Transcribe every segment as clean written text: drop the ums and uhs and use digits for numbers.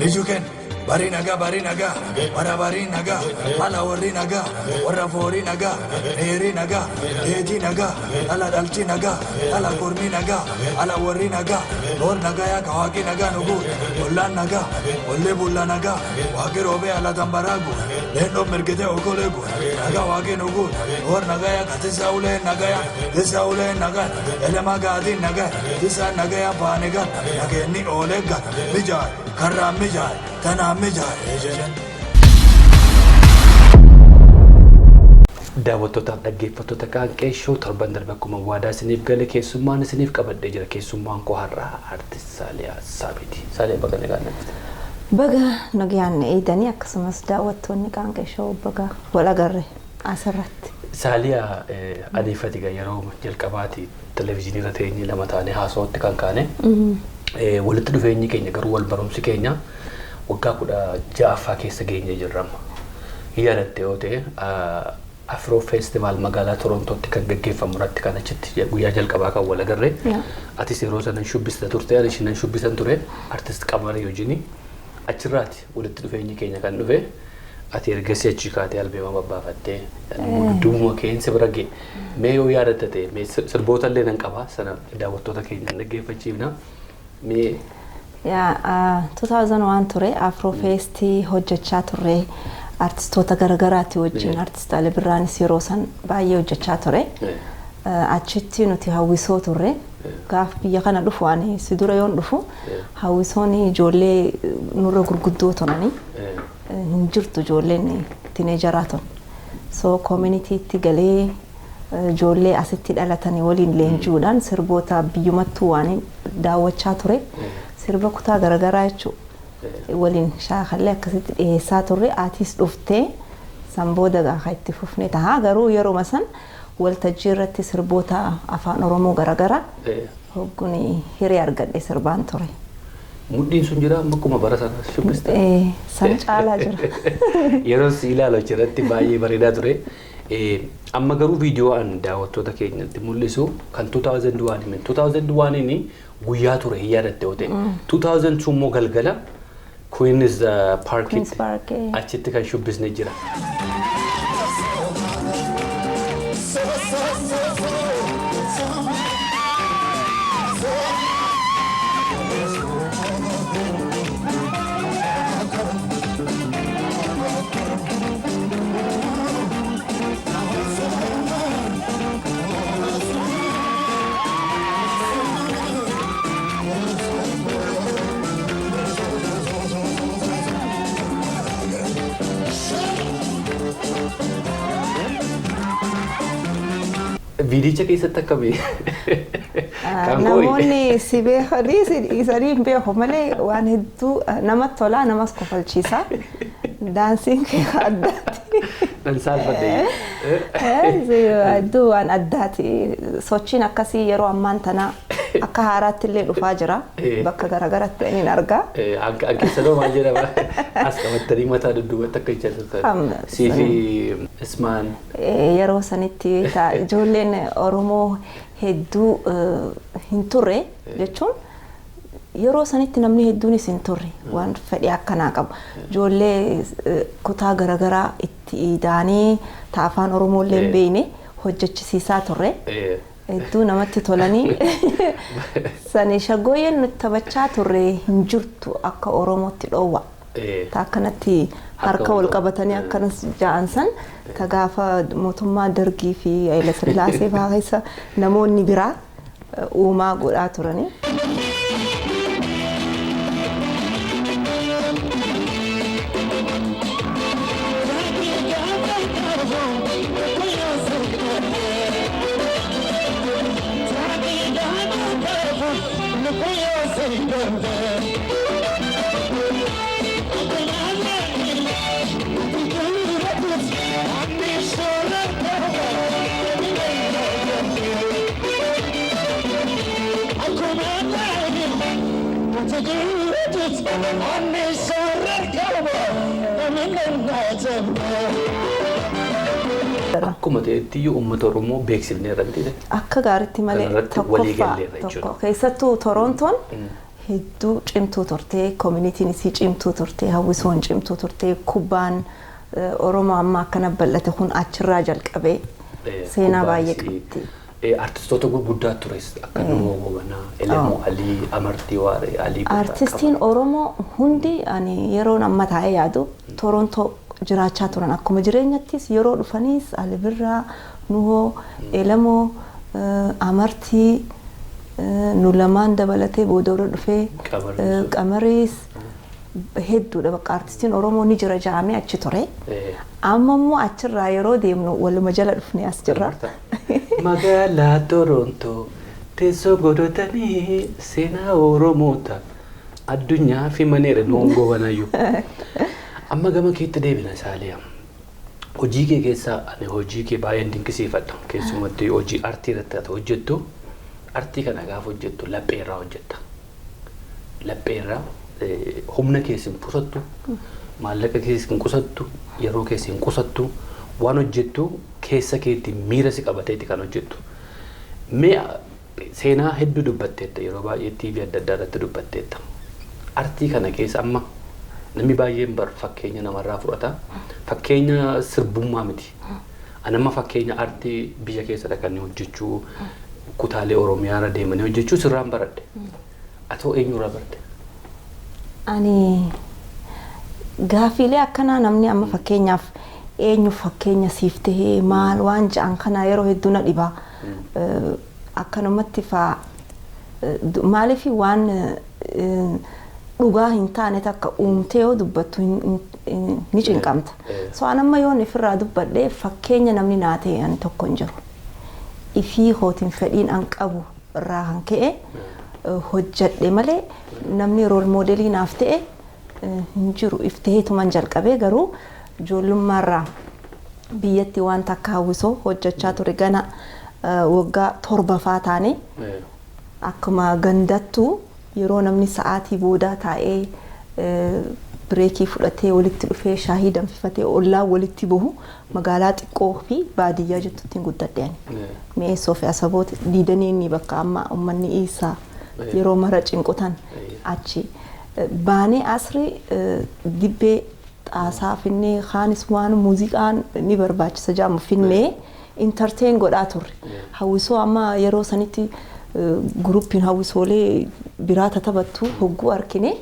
Biju kenna. Bari nagaa, bari nagaa, bara bari nagaa, ala warri nagaa, warra foori nagaa, dheerii nagaa, dheetii nagaa, ala dhalchi nagaa, ala kormi nagaa, ala warri nagaa, loon nagaa yaa kawaaqi nagaa nu guute, ollaan nagaa, olli bulla nagaa, waaqi roobee ala tambaraagu, leendoo mirgitee okolee guute, nagaa waaqi nu guute, war nagaa yaa katisa ulee nagaa yaa, tisa ulee nagaa, elema gaatiin nagaa, tisa nagaa yaa paanigaa, nageenni oolee gaa, mijaay, karraan mijaay, tanaan mijaay jedhan. Daawwattootaaf dhaggeeffattoota Qaanqee Show, torban darbe akkuma waadaa isiniif gale keessummaan isiniif qabadhee jira. Keessummaan koo har'aa Artist Saaliyaa Saabiiti. Saaliyaa, baga nagaan dhufte. Baga nagaan eegdanii, akkasumas daawwattoonni Qaanqee Show, baga wal agarre asirratti. Saaliyaa, adeeffati yeroo jalqabaati televezyiinii irra teenyee lama taanee haasawatti kan kaane. Walitti dhufeenyi keenya garuu, wal barumsi keenya waggaa 16ffaa keessa geenyee jirra amma. Yaadatte yoo ta'e, Afro Festival magaalaa Torontootti kan gaggeeffamu irratti kan achitti guyyaa jalqabaa kan wal agarre. Atis yeroo sana shubbista turte, ani ishinan shubbisan ture, artist Qamarii wajjini. Achirraati walitti dhufeenyi keenya kan dhufe. Ati ergasii achi kaatee albeema babbaafattee dudduubuma keensi bira ga'e. Mee yoo yaadatta ta'e, mee sirboota illee nan qaba, sana daawwattoota keenya dhaggeeffachiifna. Mee. Yaa, 2001 ture, Afro Festii hojjechaa turre, artistoota garagaraati wajjin. Artist Ali Birraanis yeroo san baay'ee hojjechaa ture. Achitti nuti hawwisoo turre. Gaaf biyya kana dhufu, ani si dura yoon dhufu, hawwisoon ijoollee nurra gurguddoo turanii, hin jirtu ijoolleen teenageraa tun. So communitytti galee ijoollee asitti dhalatanii waliin leenji'uudhaan sirboota biyyumattuu waan daawwachaa ture. Sirba kutaa garaagaraa jechuudha. Waliin shaakallee akkasitti dhiyeessaa turre. Atiis dhuftee san booda gaafa itti fufne ta'a. Garuu yeroo san waltajjii irratti sirboota afaan Oromoo garaagaraa hogguun hiree argadhe sirbaan ture. Mudhiin sun jira amma akkuma bara sana shubbista? San caalaa jira. Yeroo si ilaalu achirratti baay'ee bareedaa ture. Amma garuu viidiyoo an daawwattoota keenyatti mul'isu kan 2001 himin. 2001 inni guyyaa ture hin yaadatte yoo ta'e. 2002 immoo galgala Queen's Park Queen's Park. achitti kan shubbisne jira. Viidicha keessatti akkamii? Kan koo Namoonni si beekanii si dhiisanii hin beeku malee, waan hedduu namatti tolaa, namas kofalchiisa. Daansiin kee addaati. Nan saalfadhe. Hedduu waan addaati. Sochiin akkasii yeroo ammaan tana akka haaraatti illee dhufaa jira. Bakka garaagaratti inni argaa. An keessanoo maal jedhama? As qabattanii mataa dudduubatti akka jechaa turtan. Sii fi Ismaan. Yeroo sanitti ijoolleen Oromoo hedduu hin turre, jechuun yeroo sanitti namni hedduunis hin turre waan fedhii akkanaa qabu. Ijoollee kutaa garaagaraa itti ida'anii ta afaan Oromoo illee hin beekne hojjechisiisaa turre. Hedduu namatti tolanii sani shaggooyyeen nuti taphachaa turre hin jirtu, akka Oromootti dhoowwa. Ta akkanatti harka wal qabatanii akkanas ja'an san, ta gaafa mootummaa Dargii fi Haayila Sillaasee fa'aa keessa namoonni biraa uumaa godhaa turanii. Akkuma ta'etti iyyuu uummata Oromoo beeksifneerra miti. Akka gaariitti malee. Kanarratti walii tokkoffaa galleerra jechuudha. Tokko keessattuu Torontoon Hedduu cimtuu turte, communityn isii cimtuu turte, hawwisoon cimtuu turte, kubbaan Oromoo amma akkana bal'ate kun achirraa jalqabee seenaa baay'ee qabdi. Artistoota gurguddaa tures akka Nuhoo Gobanaa, Elemoo Alii, Amartii Waaree, Alii Birraa. Artistiin Oromoo hundi ani yeroon amma taa'ee yaadu Torontoo jiraachaa turan, akkuma jireenyattis yeroo dhufaniis Ali Birraa, Nuhoo, Elemoo, Amartii, nu lamaan dabalatee booda irra dhufee Qamariis hedduudha, bakka artistiin Oromoo ni jira ja'amee achi ture. Amma immoo achirraa yeroo deemnu waluma jala dhufnee as jirra. Magaalaa Torontoo teessoo godhatanii seenaa Oromoota addunyaa fi maneera Nuhoon Goobanayyuu. Amma gama keetti deebina, Saaliyaa. Hojii kee keessaa ani hojii kee baay'een dinqisiifadha. Keessumatti hojii artii irratti ati hojjettu, artii kana gaafa hojjettu laphee irraa hojjetta. Laphee irraa, humna keessa hin qusattu, maallaqa keessa hin qusattu, yeroo keessa hin qusattu, waan hojjettu keessa keetti miira si qabateeti kan hojjettu. Mee seenaa hedduu dubbatteetta, yeroo baay'ee TV adda addaa irratti dubbatteetta. Artii kana keessa amma namni baay'een bar fakkeenya namarraa fudhata. Fakkeenya sirbummaa miti. Ani amma fakkeenya artii biyya keessa dhaqanii hojjechuu, kutaalee Oromiyaa irra deemanii hojjechuu sirraan baradhe. Atoo eenyurraa barte? Ani gaafiilee akkanaa namni amma fakkeenyaaf eenyu fakkeenya siif tahee maal waan ja'an kana yeroo hedduu na dhiba. Akkanumatti faa maaliif waan dhugaa hin taane takka uumtee yoo dubbattu ni cinqamta. So an amma yoon ifirraa dubbadhee fakkeenya namni naa ta'e ani tokko hin jiru. Ifii kootiin fedhiin an qabu irraa kan ka'e hojjedhe malee namni role modelii naaf ta'e hin jiru. If ta'eetuman jalqabee, garuu ijoollummaarraa biyyatti waan takka hawwisoo hojjechaa ture, gana waggaa 7 faa taane akkuma gandattuu yeroo namni sa'aatii boodaa taa'ee breakii fudhatee walitti dhufee shaahii danfifatee ollaa walitti bahu, magaalaa xiqqoo fi baadiyyaa jettutti hin guddadhe ani. Mi'eessoo fi Asaboota diidanii inni bakka amma uummanni isaa yeroo mara cinqutan achi baanee asri dibbee xaasaa finnee kaanis waan muuziqaan ni barbaachisa jedhamu finnee entertain godhaa turre. Hawwisoo amma yeroo sanitti groupiin hawwisoolee biraa taphattu hogguu argine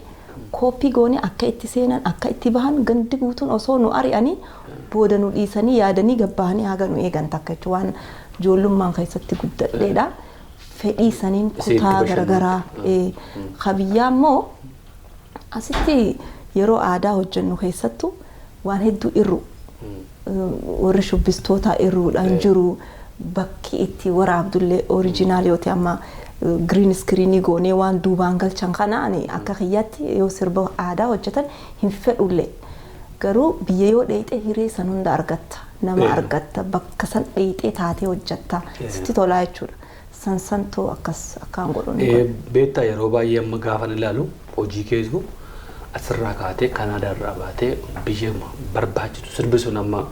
copy goone, akka itti seenan, akka itti bahan, gandi guutuun osoo nu ari'anii booda nu dhiisanii yaadanii gabbahanii haga nu eegan takka jechuun waan ijoollummaan keessatti guddadheedha. Fedhii saniin kutaa garaagaraa kabiyyaa immoo asitti yeroo aadaa hojjennu keessattuu waan hedduu irru, warri shubbistoota irruudhaan jiru, bakki itti waraabdullee original yoo ta'e, amma green screenii goonee waan duubaan galchan kana ani akka kiyyaatti yoo sirba aadaa hojjetan hin fedhullee, garuu biyya yoo dheeyxee hiree san hunda argatta, nama argatta, bakka san dheeyxee taatee hojjetta, sitti tolaa jechuudha. San santoo akkas akkaan godhu. Beektaa, yeroo baay'ee amma gaafan ilaalu hojii keessu asirraa kaatee Kanaadaarraa baatee biyya barbaachisu sirbi sun amma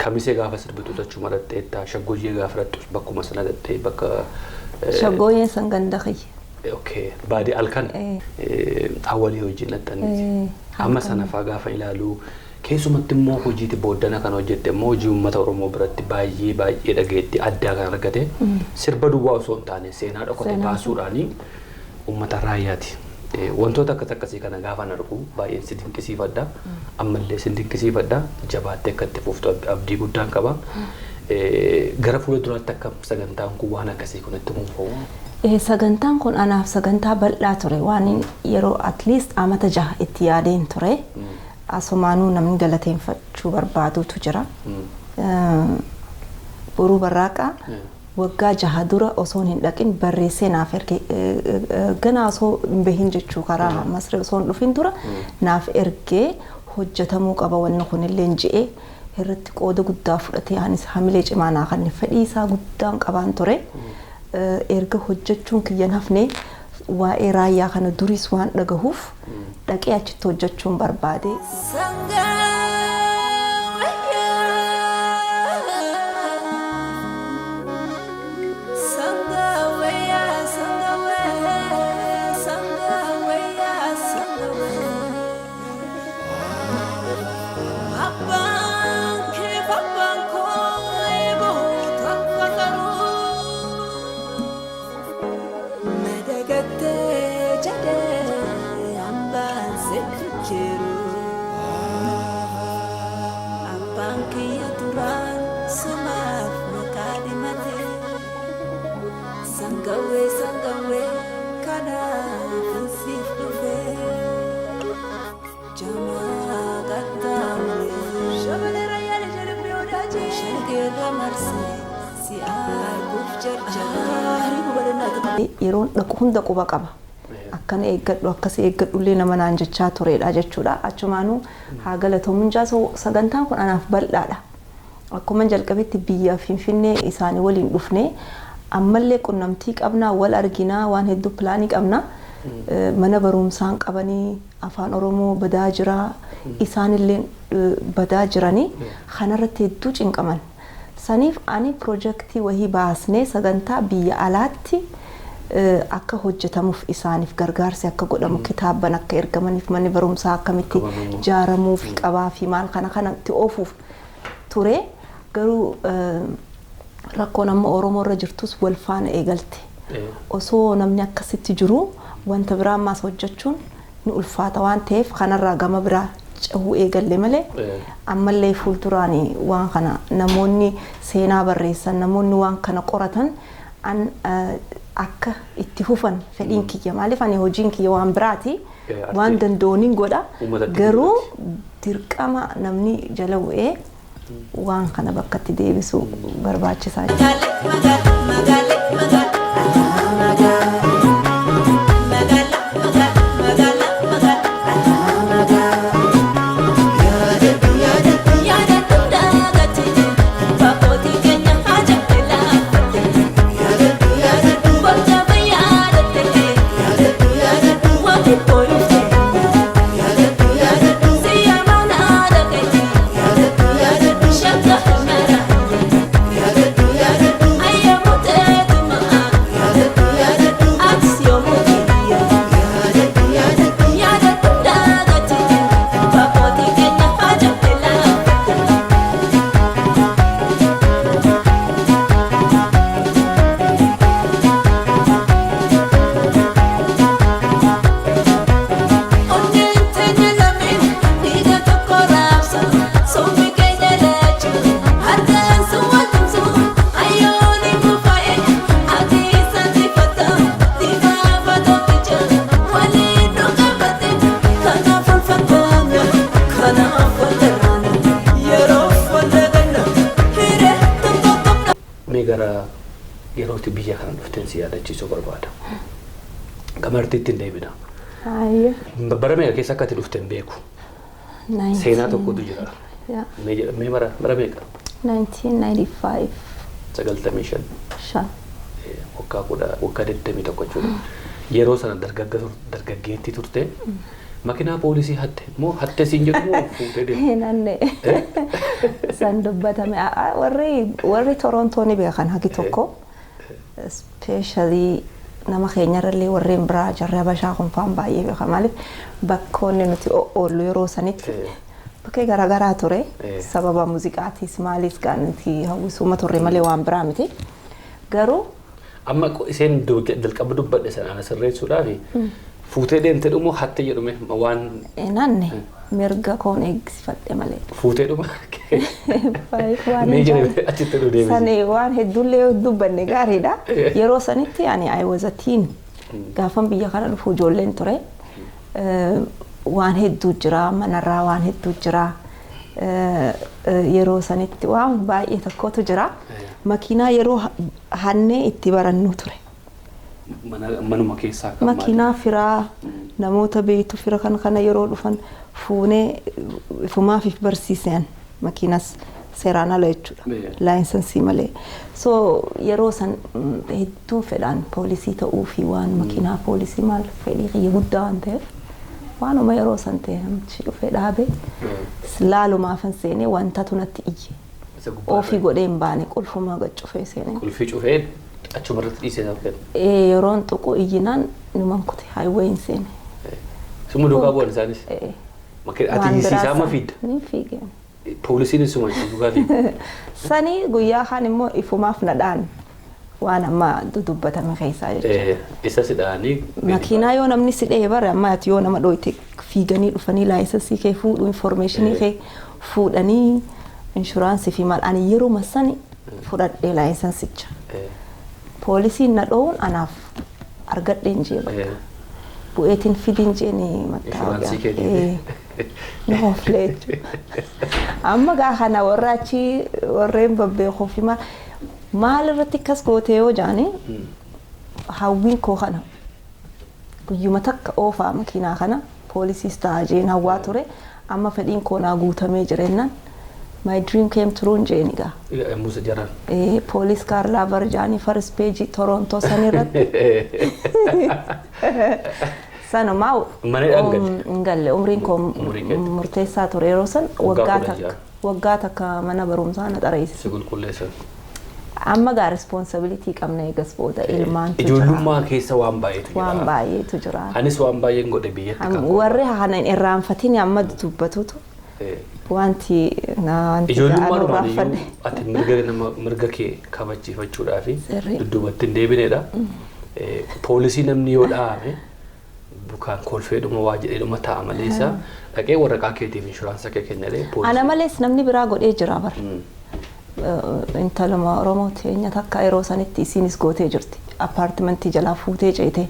Kamisee gaafa sirbitu achuma dhaqxeetta, Shaggooyyee gaafa dhaqxus bakkuma sana dhaqxee bakka. Shaggooyyeen san ganda kiyya. Okay, baadii halkan hawwalii wajjin dhaqxaniiti. Amma sana fa'aa gaafa ilaalu, keessumatti immoo hojiiti booddana kan hojjette immoo hojii uummata Oromoo biratti baay'ee baay'ee dhageetti addaa kan argate, sirba duwwaa osoo hin taane seenaa dhokate baasuudhaani uummata raayyaati. Wantoota akkas akkasii kana gaafa argu baay'een si dinqisiifadha. Ammallee si dinqisiifadha. Jabaattee akka itti fuftu abdii guddaan qaba. Gara fuula duraatti akka sagantaan kun waan akkasii kun itti fufamu. Sagantaan kun anaaf sagantaa bal'aa ture, waan yeroo at least amata 6 itti yaadeen ture. Asumaanuu namni galateeffachuu barbaadutu jira. Boruu Barraaqaa waggaa 6 dura osoon hin dhaqin barreessee naaf erge, ganaa osoo hin bahin jechuu, karaa Masrii osoo hin dhufin dura naaf ergee, hojjetamuu qaba wanni kunillee je'ee irratti qooda guddaa fudhatee, anis hamilee cimaa naa kan fedhii isaa guddaan qabaan ture. Erga hojjechuun kiyyan hafne, waa'ee raayyaa kana duriis waan dhagahuuf dhaqee achitti hojjechuun barbaade. Yeroon dhaqu hunda quba qaba. Akkana eeggadhu, akkas eeggadhullee nama naan jechaa turedha jechuudha. Achumaanuu haa galatoomuun jaasoo, sagantaan kun anaaf bal'aadha. Akkuma jalqabetti biyya Finfinnee isaanii waliin dhufnee, ammallee qunnamtii qabnaa, wal arginaa, waan hedduu pilaanii qabna. Mana barumsaan qabanii afaan Oromoo badaa jira, isaanillee badaa jiranii kanarratti hedduu cinqaman. Saniif ani piroojeektii wahii baasnee sagantaa biyya alaatti akka hojjetamuuf, isaaniif gargaarsi akka godhamu, kitaaban akka ergamaniif, manni barumsaa akkamitti ijaaramuu fi qabaa fi maal kana kanatti oofuuf ture. Garuu rakkoon amma Oromoo irra jirtus wal faana eegalte. Osoo namni akkasitti jiru wanta biraa ammaas hojjechuun ni ulfaata waan ta'eef, kanarraa gama biraa cehuu eegalle malee, ammallee fuulduraan waan kana namoonni seenaa barreessan, namoonni waan kana qoratan an akka itti fufan fedhiin kiyya. Maaliif, ani hojiin kiyya waan biraati, waan danda'uun godha, garuu dirqama namni jala bu'ee waan kana bakkatti deebisuu barbaachisaa. Mee gara yerootti biyya kana dhufteen si yaadachiisuu barbaada. Gamartiitti hin deebina. Bara meeqa keessa akka ati dhufte hin beeku. Seenaa tokkotu jira. Mee bara meeqa? 1995. 95. Shan. Waggaa 10, waggaa 21 jechuudha. Yeroo sana dargaggeettii turte. Makinaa poolisii hatte moo hatte siin jedhu moo fuutee deemte? Nanne san dubbatame, warri Torontoo ni beekan hagi tokko. Especially nama keenyarrallee warreen biraa, jarri Habashaa kun faan baay'ee beeka. Maaliif, bakkoonni nuti oollu yeroo sanitti bakkee garaagaraa ture. Sababa muuziqaatiis maaliif kan nuti hawwisuma turre malee waan biraa miti. Garuu Amma isheen jalqaba dubbadhe sana ana sirreessuudhaaf, fuutee deemte dhumoo hatte jedhume waan Nanne mirga koon eegsifadhe malee. Fuutee dhuma. Waan Mee jedhame achitti nu deebisi. Sani waan hedduullee yoo dubbanne gaariidha. Yeroo sanitti ani I was a teen. Gaafan biyya kana dhufu ijoolleen ture. Waan hedduu jira, manarraa waan hedduu jira. Yeroo sanitti waan baay'ee tokkotu jira. Makiinaa yeroo hannee itti barannu ture. Manuma keessaa kan maali? Makiinaa firaa, namoota beektu, fira kan kana yeroo dhufan fuunee ifumaaf barsiisan, makiinas seeraan ala jechuudha. Laayinsensii malee. So yeroo san hedduun fedhaan poolisii ta'uu fi waan makiinaa poolisii maal fedhii kiyya guddaa waan ta'eef, waanuma yeroo san ta'e namichi dhufee dhaabe, laalumaafan seenee wantatu natti iyye. Isa gubbaa Ofii godhee hin baane, qulfuma cufee seenee. Qulfii cufee achuma irratti dhiisee isaaf kenna. Yeroon tuqu iyyinaan numan kute, highway hin seene. Summa duukaa bu'an isaanis. Ati Waan biraa hiisisaa ma san fiidda? Ni fiigeen. Poolisiin suma duukaa fiigde. Sanii guyyaa kaan immoo ifumaaf nadhaan waan amma dudubbatame keessaa jechuudha. Isa si dhahanii. Makiinaa yoo namni si dhee bare, amma ati yoo nama dhoyte fiiganii dhufanii laayisensii kee fuudhu, informationii kee fuudhanii, inshuraansii fi maal. Ani yeruma sani fudhadhee laayisensicha. Poolisiin na dhoowun anaaf argadheen jee bakka. Bu'eetiin fidin jeeni. Inshuraansii keetiif. Na hoflee jechuudha. Amma gaa kana warra achii warreen babbeekuu fi maal irratti akkas gootee yoo jaani, hawwiin koo kana guyyuma takka oofaa makiinaa kana poolisiis ta'a jeen hawwaa ture. Amma fedhiin koo naa guutamee jireennan my dream came true jeeni gaa. Musa jaran. Police car lover jaanii first page Toronto san irratti. Sanumaa. Mana hidhaa hin galle? Hin galle, umriin koo Umrii keetti. murteessaa ture yeroo san. Waggaa waggaa 16. Takka waggaa takka mana barumsaa na xareessise. Si qulqulleessan. Amma gaa responsibility qabna, eegas booda ilmaantu jira. Ijoollummaa keessa waan baay'eetu jira. Waan baay'eetu jira. Anis waan baay'een godhe biyyatti kan koo. Warri kana hin irraanfatin amma dubbatutu wanti na wanti Ijoollummaadhumaan irraanfadhe. iyyuu ati mirga nama mirga kee kabachiifachuudhaa fi Sirrii. dudduubatti hin deebinedha. Poolisii namni yoo dhahame bukaan kolfeedhuma waa jedheedhuma ta'a malee isa dhaqee waraqaa keetiif inshuraansii kee kennalee Ana poolisii. malees namni biraa godhee jira bara. Intaluma Oromoo teenya takka yeroo sanitti isiinis gootee jirti. Apartmentii jalaa fuutee ceetee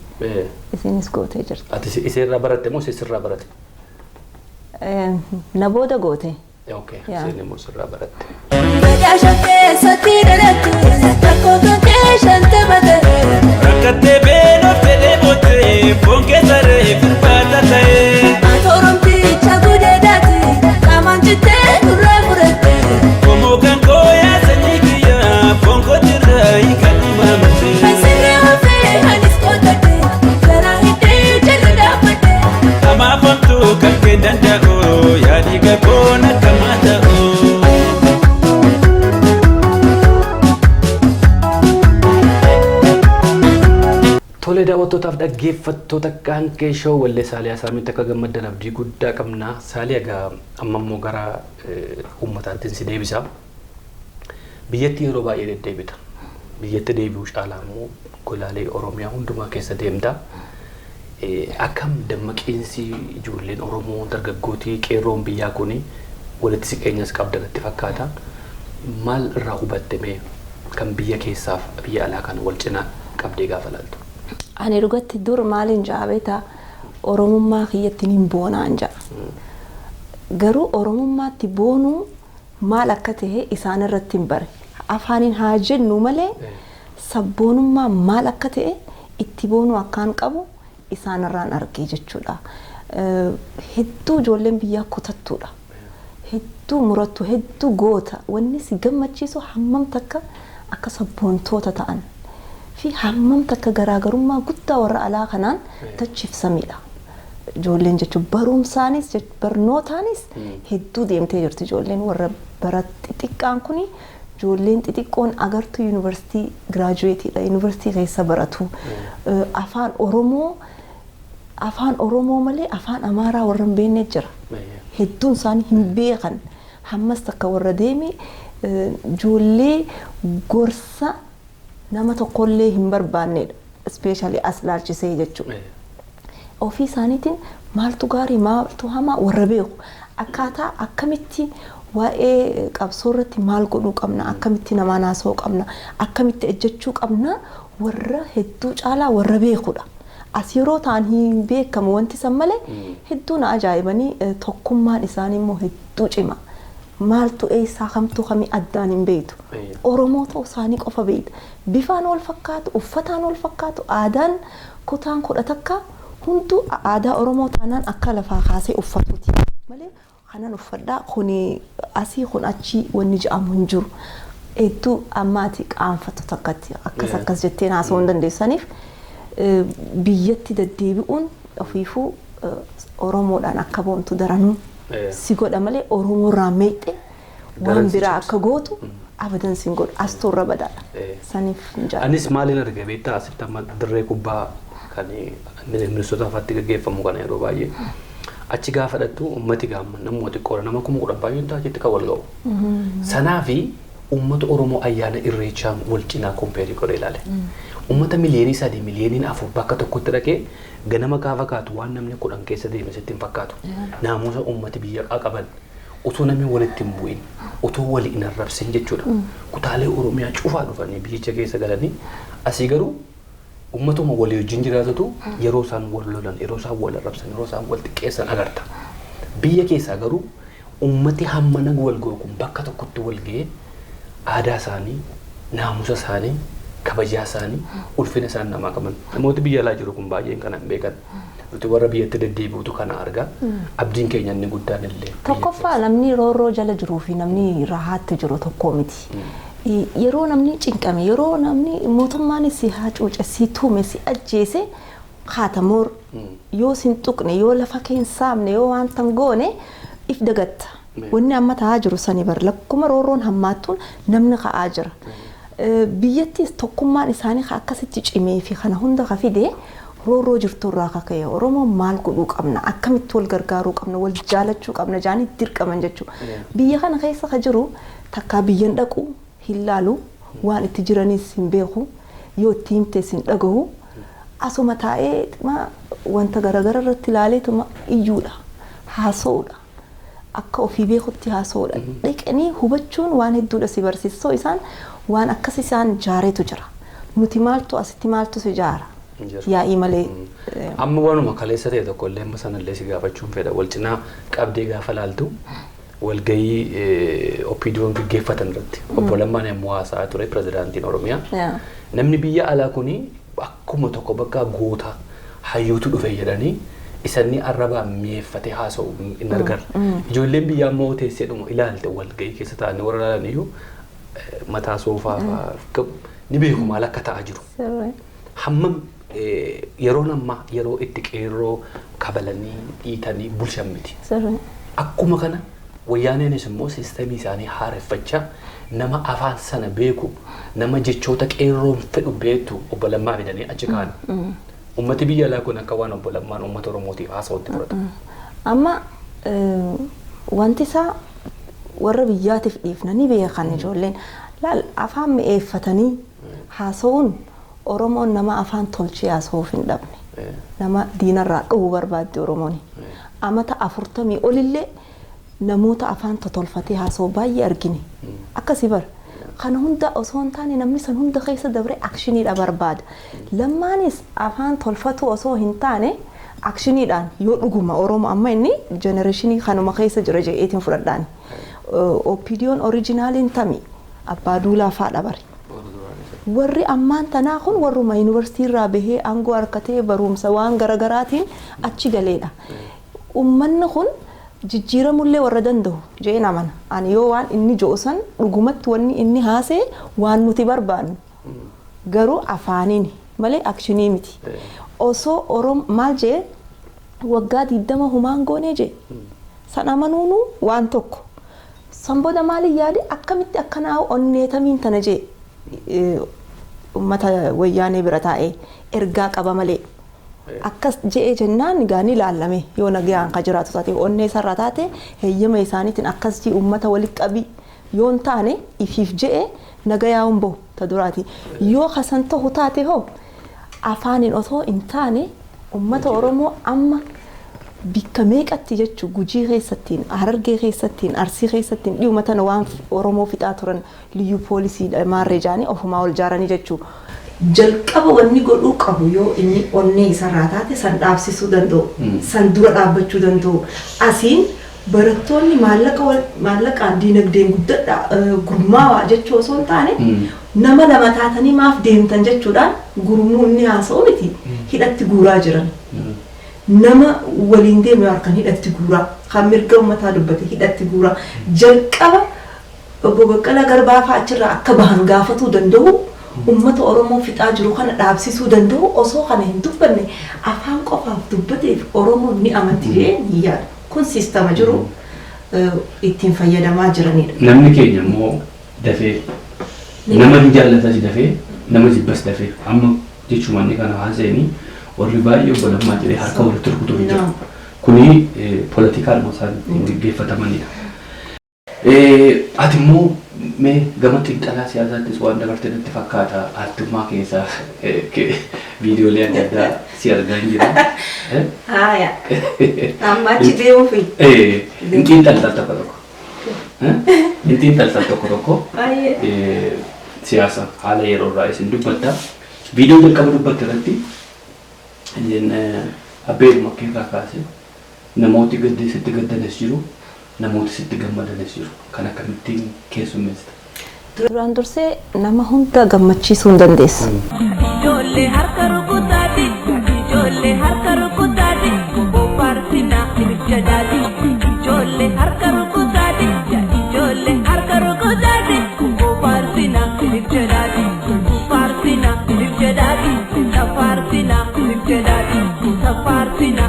isiinis gootee jirti. Ati iseerraa baratte moo isirraa baratte? Na booda goote. Okay, Yaa. isheen immoo sirraa baratte. Gadaa keessatti dhalattu rakkoo tolchee 50 ta'e. Rakkattee beeloftee dheebottee foon keessa reef irbaata ta'ee. Ati Oromticha gudeedaati qaamaan cittee nurraa fudhatte. Qomoo kan koo yaa sanyii kiyyaa foon kootirraa hiikan uumamte. Kan sirrii hafee anis qottadhe garaa hidhee jala dhaabbadhe. Hamaafamtuu kan kee danda'u yaadii gaboon akkamaa ta'u. Tole, daawwattootaaf dhaggeeffattoota Qaanqee Show, wallee Saaliyaa Saamiitti akka gammaddan abdii guddaa qabna. Saaliyaa, egaa amma immoo gara uummataatti si deebisa. Biyyatti yeroo baay'ee deddeebita. Biyyatti deebi'uu caalaa immoo golaalee Oromiyaa hundumaa keessa deemta. Akkam dammaqiinsi ijoolleen Oromoo, dargaggootii, qeerroon biyyaa kuni walitti siqeenyas qabda natti fakkaata. Maal irraa hubatte mee kan biyya keessaaf biyya alaa kana wal cinaa qabdee gaafa laaltu? Ani dhugatti dur maaliin ja'a beektaa? Oromummaa kiyyatti hin boonaan ja'a. Garuu Oromummaatti boonuu maal akka ta'e isaan irratti hin bare. Afaaniin haa jennu malee sabboonummaa maal akka ta'e itti boonuu akkaan qabu isaan irraan argee jechuudha. Hedduu ijoolleen biyyaa kutattuudha. Hedduu murattu, hedduu goota. Wanni si gammachiisu hammam takka akka sabboontoota ta'an fi hammam takka garaagarummaa guddaa warra alaa kanaan tachiifsamidha. Ijoolleen jechuun barumsaanis barnootaanis hedduu deemtee jirti ijoolleen warra bara xixiqqaan kuni. Ijoolleen xixiqqoon agartuu yuunivarsiitii graduateiidha. Yuunivarsiitii keessa baratu. Afaan Oromoo malee afaan Amaaraa warra hin beekne jira. Hedduun isaanii hin beekan. Hammas takka warra deeme ijoollee gorsa nama tokkollee hin barbaannedha. Especially as laalchisee jechuudha. Ofii isaaniitiin maaltu gaarii, maaltu hamaa warra beeku. Akkaataa akkamitti waa'ee qabsoo irratti maal godhuu qabna, akkamitti namaan haasa'uu qabna, akkamitti ejjechuu qabna warra hedduu caalaa warra beekudha. As yeroo ta'an hin beekamu wanti san malee hedduu na ajaa'ibanii, tokkummaan isaanii immoo hedduu cima. Maaltu eessaa kamtu kamii addaan hin beektu. Oromoo ta'uu isaanii qofa beekta. Bifaan wal fakkaatu, uffataan wal fakkaatu, aadaan kutaan 11 hunduu aadaa Oromoo taanaan akka lafaa kaasee uffatuuti. Malee kanan uffadhaa kuni asii kun achii wanni jedhamu hin jiru. Hedduu ammaati qaanfatu takkatti akkas akkas jetteen haasa'uu hin dandeessaniif biyyatti deddeebi'uun ofiifuu Oromoodhaan akka boontu daranuu si godha malee Oromoo irraa meexxee waan biraa akka gootu abadan sin godhu, astuu irra badaadha. Saniif hin jaalladhu. Anis maaliin arge beektaa? Asitti amma dirree kubbaa kan Minnesota faatti gaggeeffamu kana yeroo baay'ee achi gaafa dhattu uummati gaamma namuma xiqqoodha, nama 10,000 baay'een ta'a achitti kan wal ga'u. Sanaafi uummata Oromoo ayyaana Irreechaa wal cinaa compare godhee ilaale. Uummata 3 miliyoonii, 4 miliyoonii bakka tokkotti dhaqee ganama gaafa kaatu waan namni 10 keessa deeme sitti hin fakkaatu. Naamusa uummati biyya qaban utuu namni walitti hin bu'in, utuu wali hin arrabsin jechuudha. Kutaalee Oromiyaa cufaa dhufanii biyyicha keessa galanii asii garuu uummatuma walii wajjin jiraatutu yeroo isaan wal lolan, yeroo isaan wal arrabsan, yeroo isaan wal xiqqeessan agarta. Biyya keessaa garuu uummati hammana wal ga'u kun bakka tokkotti wal ga'ee aadaa isaanii, naamusa isaanii, kabajaa isaanii, ulfina isaan namaa qaban. Namooti biyya alaa jiru kun baay'een kana hin beekan. Nuti warra biyyatti deddeebi'utu kana argaa. Abdiin keenya inni guddaan illee. Tokkoffaa, namni roorroo jala jiruu fi namni rahaatti jiru tokko miti. Yeroo namni cinqame, yeroo namni mootummaanis si hacuuce, si tume, si ajjeese, haatamoor yoo sin tuqne, yoo lafa kee hin saamne, yoo wanta hin goone if dagatta. Wanni amma ta'aa jiru sani bar lakkuma roorroon hammaattuun namni ka'aa jira. Biyyattis tokkummaan isaanii akkasitti cimee fi kana hunda ka fide roorroo jirtu irraa akka ka'e, Oromoon maal godhuu qabna, akkamitti wal gargaaruu qabna, wal jaalachuu qabna jaanii dirqaman jechuudha. Biyya kana keessa ka jiru takkaa biyyan dhaqu hin laalu, waan itti jiranis hin beeku, yoo itti himtes hin dhagahu, asuma taa'ee wanta garaagara irratti ilaaleetuma iyyuudha, haasa'uudha. Akka ofii beekutti haasa'uudha. Dhaqanii hubachuun waan hedduudha si barsiisa. Isaan waan akkas isaan jaareetu jira. Nuti maaltu asitti maaltu si jaara? Yaa'ii malee. Amma waanuma kaleessa ta'e tokko illee amma sanallee si gaafachuun fedha. Wal cinaa qabdee gaafa laaltu, walgahii OPDO'n gaggeeffatan irratti obbo Lammaan yommuu haasa'aa ture, pirezidaantiin Oromiyaa. Namni biyya alaa kuni akkuma tokko bakka goota hayyuutu dhufe jedhanii isanni arrabaan mi'eeffatee haasa'u hin argarre. Ijoolleen biyyaa immoo teessee dhuma ilaalte, walgahii keessa taa'anii warra ilaalan iyyuu mataa soofaa ni beeku maal akka ta'aa jiru. Hammam yeroon ammaa yeroo itti qeerroo kabalanii dhiitanii bulchan miti. Akkuma kana wayyaaneenis immoo siistemii isaanii haareffachaa nama afaan sana beeku, nama jechoota qeerroon fedhu beektu obbo Lammaa fidanii achi kaa'an. Uummati biyya alaa kun akka waan obbo Lammaan uummata Oromootiif haasa'utti fudhata. Amma wanti isaa warra biyyaatiif dhiifna, ni beekan ijoolleen. Laal, afaan mi'eeffatanii haasa'uun, Oromoon nama afaan tolchee haasa'uuf hin dhabne. Nama diinarraa dhowwu barbaadde Oromoon. Amata 40 olillee namoota afaan totolfatee haasa'u baay'ee argine. Akkasii bara. Kana hunda osoo hin taane, namni san hunda keessa dabree actioniidha barbaada. Lammaanis afaan tolfatu osoo hin taane, actioniidhaan yoo dhuguma Oromoo amma inni generationii kanuma keessa jira jedheetiin fudhadhaani. OPDO'n originaliin tami abbaa duulaa faadha bari. Warri ammaan tanaa kun warruma yuunivarsiitii irraa bahee aangoo harkatee barumsa waan garagaraatiin achi galeedha. Uummanni kun jijjiiramullee warra danda'u jeen amana. Ani yoo waan inni jo'u san dhugumatti wanni inni haasee waan nuti barbaannu, garuu afaaniin malee actionii miti. Osoo Orom maal jee waggaa 20 humaan goonee jee san amanuunu waan tokko. San booda maaliin yaade, akkamitti akkanaa onneetamiin tana jee uummata wayyaanee bira taa'ee ergaa qaba malee. Akkas je'ee jennaan gaanii ilaallame, yoo nagaan ka jiraatu taate, onnee isarraa taate, heeyyama isaaniitiin akkas jee uummata walitti qabii yoo hin taane ifiif je'e nagayaa hin bahu ta duraati. Yoo kasan ta'u taate hoo, afaaniin osoo hin taane, uummata Oromoo amma bikka meeqatti jechuu, Gujii keessattiin, Harargee keessattiin, Arsii keessattiin dhiyuma tana waan Oromoo fixaa turan liyyuu poolisii maarree jaanii ofumaa ol jaaranii jechuu. Jalqaba wanni godhuu qabu, yoo inni onnee isarraa taate, san dhaabsisuu danda'u, san dura dhaabbachuu danda'u. Asiin barattoonni maallaqa maallaqaan diinagdeen guddadha gurmaawaa jechuu osoo hin taane, nama lama taatanii maaf deemtan jechuudhaan gurmuu inni haasa'u miti, hidhatti guuraa jiran. Nama waliin deemu harkaan hidhatti guuraa, kan mirga uummataa dubbate hidhatti guuraa. Jalqaba obbo Baqqalaa Garbaa fa'aa achirraa akka bahan gaafatuu danda'u, uummata Oromoo fixaa jiru kana dhaabsisuu danda'u. Osoo kana hin dubbanne, afaan qofaaf dubbateef Oromoon ni amanti jedhee ni yaadu. Kun siistama jiru ittiin fayyadamaa jiranidha. Namni keenya immoo dafee nama hin jaallatas, dafee nama jibbas dafee. Amma jechuun inni kana haasa'anii warri baay'ee obbo Lammaa jedhee harka walitti rukutuuf jira. Kuni poolitikaadhuma isaan ittiin gaggeeffatamanidha. Ati immoo mee gama xiinxalaa siyaasaattis waan dabarte natti fakkaata, aartummaa keessaa viidiyoolee adda addaa si argaa hin jira. Haaya. Amma achi deemuufi. Hin xiinxaltal tokko tokko. Hin xiinxaltal tokko tokko. Baay'ee. Siyaasa haala yeroo irraa isin dubbatta. Viidiyoo jalqaba dubbatte irratti abbee keerraa kaase Namooti gaddi sitti gaddanis jiru, namooti sitti gammadanis jiru. Kan akkamittiin keessummeessita? Duraan dursee nama hunda gammachiisuu hin dandeessu. Ijoollee harka rukutaati, ijoollee harka rukutaati, bofaartina jedhaati. Ijoollee harka rukutaati, ijoollee harka rukutaati, bofaartina jedhaati. Faartina jedhaati, tafaartina jedhaati, tafaartina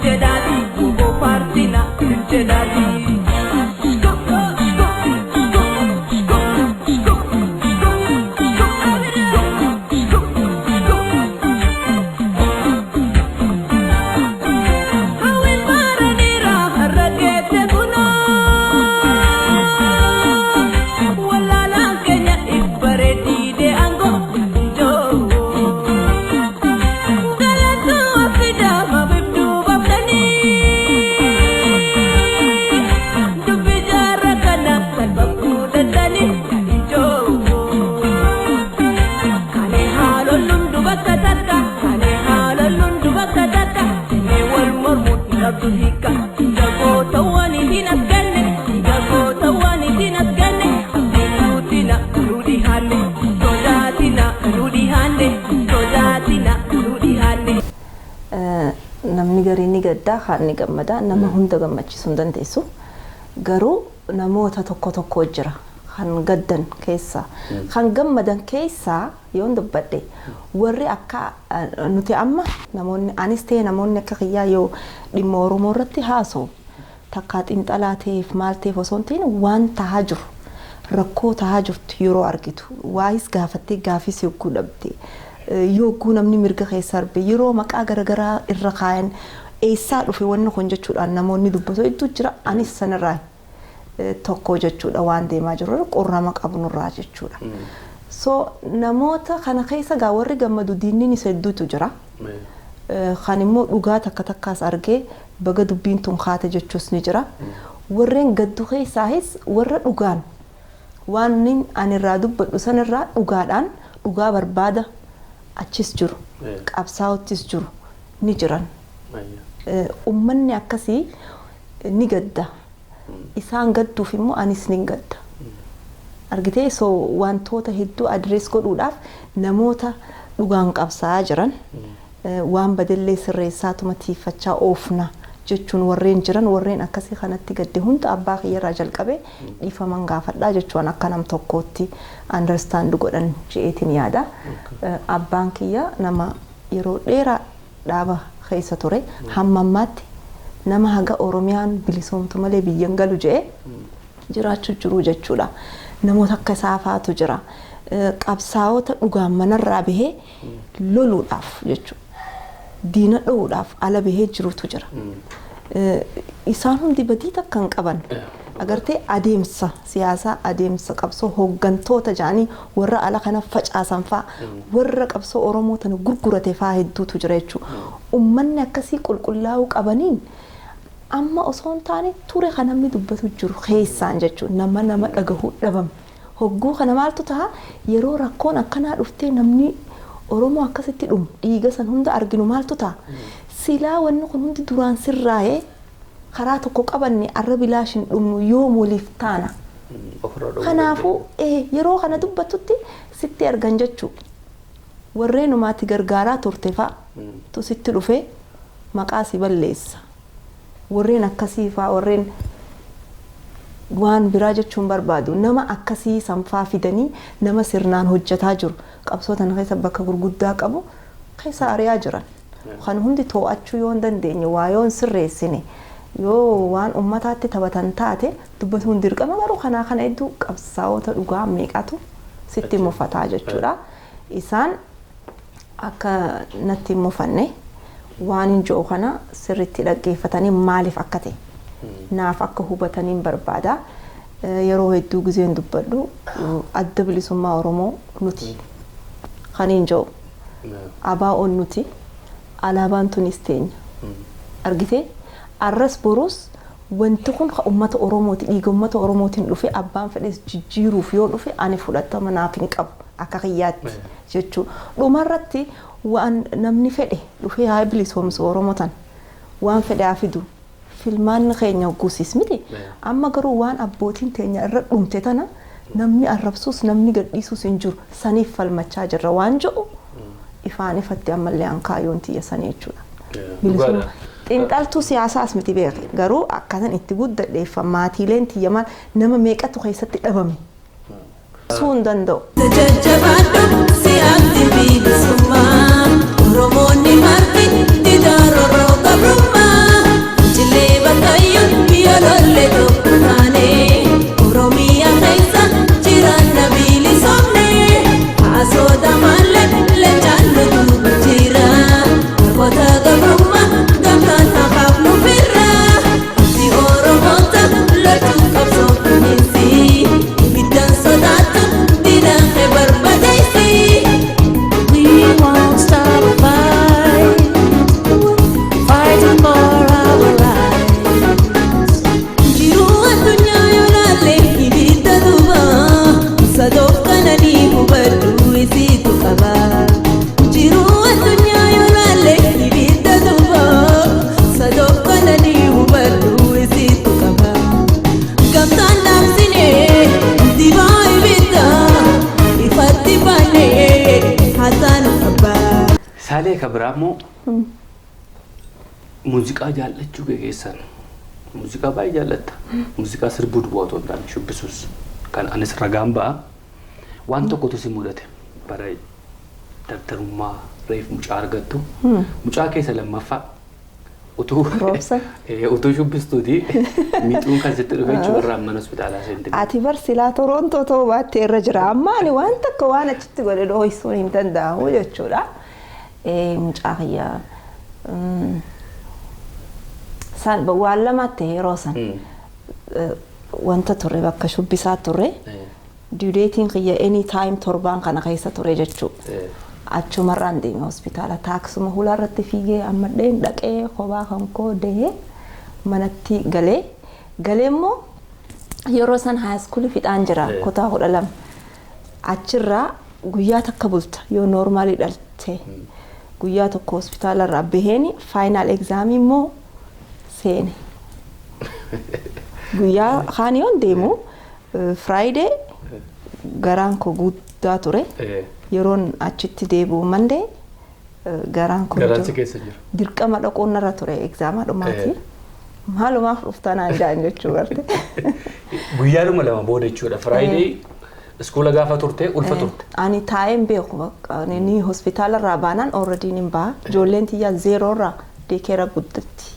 jedhaati, bofaartina jedhaati. Hawwiin baaraniira har'a geesse kunoo. Wallaalaan keenya ibbareeddiidee aangoo ijoo. Galatoo fidaa mabibduu baftanii. Dubbi jaarra kana salphafuu danda'anii ijoo. Kane haalolluun dubakka takka, kane haalolluun dubakka takka, jennee wal mormuun hin qabdu hiika. Jagoota waan ittiin as ganne, jagoota waan ittiin as ganne, abdiin nu dhihaanne, sodaatina nu dhihaanne, sodaatina nu dhihaanne. Namni gariin ni gaddaa, kaan ni gammadaa, nama hunda gammachiisuu hin dandeessu. Garuu namoota tokko tokko jira kan gaddan keessaa. Kan gammadan keessaa yoon dubbadhe warri akka nuti amma namoonni anis ta'e namoonni akka kiyyaa yoo dhimma Oromoo irratti haasa'u takkaa xiinxalaa ta'eef maal ta'eef osoo hin ta'in waan tahaa jiru rakkoo tahaa jirtu yeroo argitu waayis gaafattee gaafis yogguu dhabde yogguu namni mirga keessa arbe yeroo maqaa garaagaraa irra kaayan eessaa dhufe wanni kun jechuudhaan namoonni dubbatu hedduu jira anis sanirraa tokko jechuudha waan deemaa jiru qorrama qabnurraa jechuudha. So namoota kana keessa gaa warri gammadu diinni isa hedduutu jira. Kan immoo dhugaa takka takkaas argee baga dubbiin tun kaate jechuus ni jira. Warreen gaddu keessaayis warra dhugaan waan ani irraa dubbadhu sanirraa dhugaadhaan dhugaa barbaada achis jiru qabsaa'ottis jiru ni jiran. Uummanni akkasii ni gadda. Isaan gadduuf immoo anis ni gadda. Argitee so wantoota hedduu address godhuudhaaf namoota dhugaan qabsaa'aa jiran waan badellee sirreessaatuma tiiffachaa oofna jechuun warreen jiran warreen akkasii kanatti gadde hunda abbaa kiyyarraa jalqabee dhiifaman gaafadhaa jechuun akka nam tokkootti understand godhan je'eetiin yaada. Abbaan kiyya nama yeroo dheeraa dhaaba keessa ture hamma ammaatti nama haga Oromiyaan bilisoomtu malee biyyan galu je'e jiraachuu jiru jechuudha. Namoota akka isaa faatu jira. Qabsaa'ota dhugaan manarraa bahee loluudhaaf jechuudha. Diina dho'uudhaaf ala bahee jirutu jira. Isaan hundi badii takka hin qaban. Agartee adeemsa siyaasaa adeemsa qabsoo hooggantoota jedhanii warra ala kana facaasan faa warra qabsoo Oromoo tana gurgurate faa hedduutu jira jechuudha. Uummanni akkasii qulqullaa'uu qabaniin amma osoo hin taane ture kan namni dubbatu jiru keessaan jechuudha. Nama nama dhagahuu dhabame. Hogguu kana maaltu ta'a yeroo rakkoon akkanaa dhuftee namni Oromoo akkasitti dhumu dhiiga san hunda arginu maaltu ta'a. Silaa wanni kun hundi duraan sirraa'ee karaa tokko qabanne arra bilaashin dhumnu yoom waliif taana. Kanaafuu yeroo kana dubbattutti sitti argan jechuudha. Warreenumaatti gargaaraa turte fa'a tu sitti dhufee maqaa si balleessa. Warreen akkasii fa'a warreen waan biraa jechuun barbaadu nama akkasii sanfaa fidanii nama sirnaan hojjetaa jiru qabsoo tana keessa bakka gurguddaa qabu keessa ari'aa jiran. Kan hundi to'achuu yoo hin dandeenye waa yoo hin sirreessine yoo waan ummataatti taphatan taate dubbatuun dirqama garuu kanaa kana hedduu qabsaa'ota dhugaa meeqatu sitti mufataa jechuudha. Isaan akka natti hin mufanne waan hin jiru kana sirriitti dhaggeeffatanii maaliif akka ta'e naaf akka hubataniin barbaada. Yeroo hedduu gizeen dubbadhu adda bilisummaa Oromoo nuti kan hin jiru ABO'n nuti alaabaan tunis teenya. Argitee arras boruus wanti kun uummata Oromooti dhiiga uummata Oromootiin dhufe abbaan fedhes jijjiiruuf yoo dhufe ani fudhatama naaf hin qabu akka kiyyaatti jechuudha. Dhumarratti waan namni fedhe dhufee haa bilisoomsu Oromoo tan waan fedhe haa fidu Filmaanni keenya guusis miti. Amma garuu waan abbootiin teenya irra dhumte tana namni arrabsuus namni gadhiisuus hin jiru, saniif falmachaa jirra waan jedhu ifaan ifatti ammallee an kaayyoon tiyya sanii jechuudha. Bilisummaa. Xiinxaltuu siyaasaas miti beeke, garuu akkatan itti guddadheeffa maatiileen tiyya maal nama meeqatu keessatti dhabame. Suu hin danda'u. Jajjabaadhu si'aatti bilisummaa, Oromoonni marti didaa rorroo gabrummaa. Jilee bakkayyuu biyya lollee tokko taane, Oromiyaa keessa jiraanna bilisoomne. Haasota malee leencaan nutu jira, Namoota gabrummaa gamtaan haqaaf nu firra. Ati Oromoota loltuu qabsoo kuninsi, ibiddaan sodaattu diina kee barbadeessi. We won't stop fight, fighting for our rights. Jiruu addunyaa yoo laalle ibidda duuba, sadoof kananii hubadhu isiitu qaba. Jiruu addunyaa yoo laalle ibidda duuba, sadoof kananii hubadhu isiitu qaba. Gamtaan dhaabsinee dibaa ibidda ifatti baanee haasaan qaba. Saalee, ka biraa immoo muuziqaa jaallachuu kee keessan, muuziqaa baay'ee jaallatta. Muuziqaa sirbuu duwwaa otoo hin taane shubbisuus kan anis ragaan ba'a. Waan tokkotu si mudate, bara dardarummaa reef mucaa argattu. Mucaa keessa lammaffaa utuu Roobsa. Utuu shubbistuuti miixuun kan sitti dhufe jechuudha, irraa mana hospitaalaa seente. Ati bar silaa Torontoo ta'uu baattee irra jira. Amma ani waan takka waan achitti godhe dhohisuun hin danda'amu jechuudha. Mucaa kiyya san waan lamaatti yeroo san wanta turre bakka shubbisaa turre, due dateiin kiyya any time torbaan kana keessa ture jechuudha. Achumarraan deeme hospitaala, taaksuma hulaa irratti fiigee ammadheen dhaqee kophaa kan koo dahee manatti galee, galee immoo yeroo san high schoolii fixaan jira, kutaa 12. Achirraa guyyaa takka bulta yoo normalii dhalte, guyyaa tokko hospitaalarraa baheen final examii immoo seene. Guyyaa kaan yoon deemu Friday garaan koo guddaa ture. Yeroon achitti deebi'u Monday garaan koo Garaan si keessa jira. Dirqama dhaquun narra ture exama dhumaati. Maalumaaf dhuftanaan jaan jechuu garte. Guyyaadhuma 2 booda jechuudha. Friday schoola gaafa turte ulfa turte. Ani taa'een beeku, bakka ni hospitaala irraa baanaan already nin baha. Ijoolleen tiyyaa zero irraa daycare guddatti.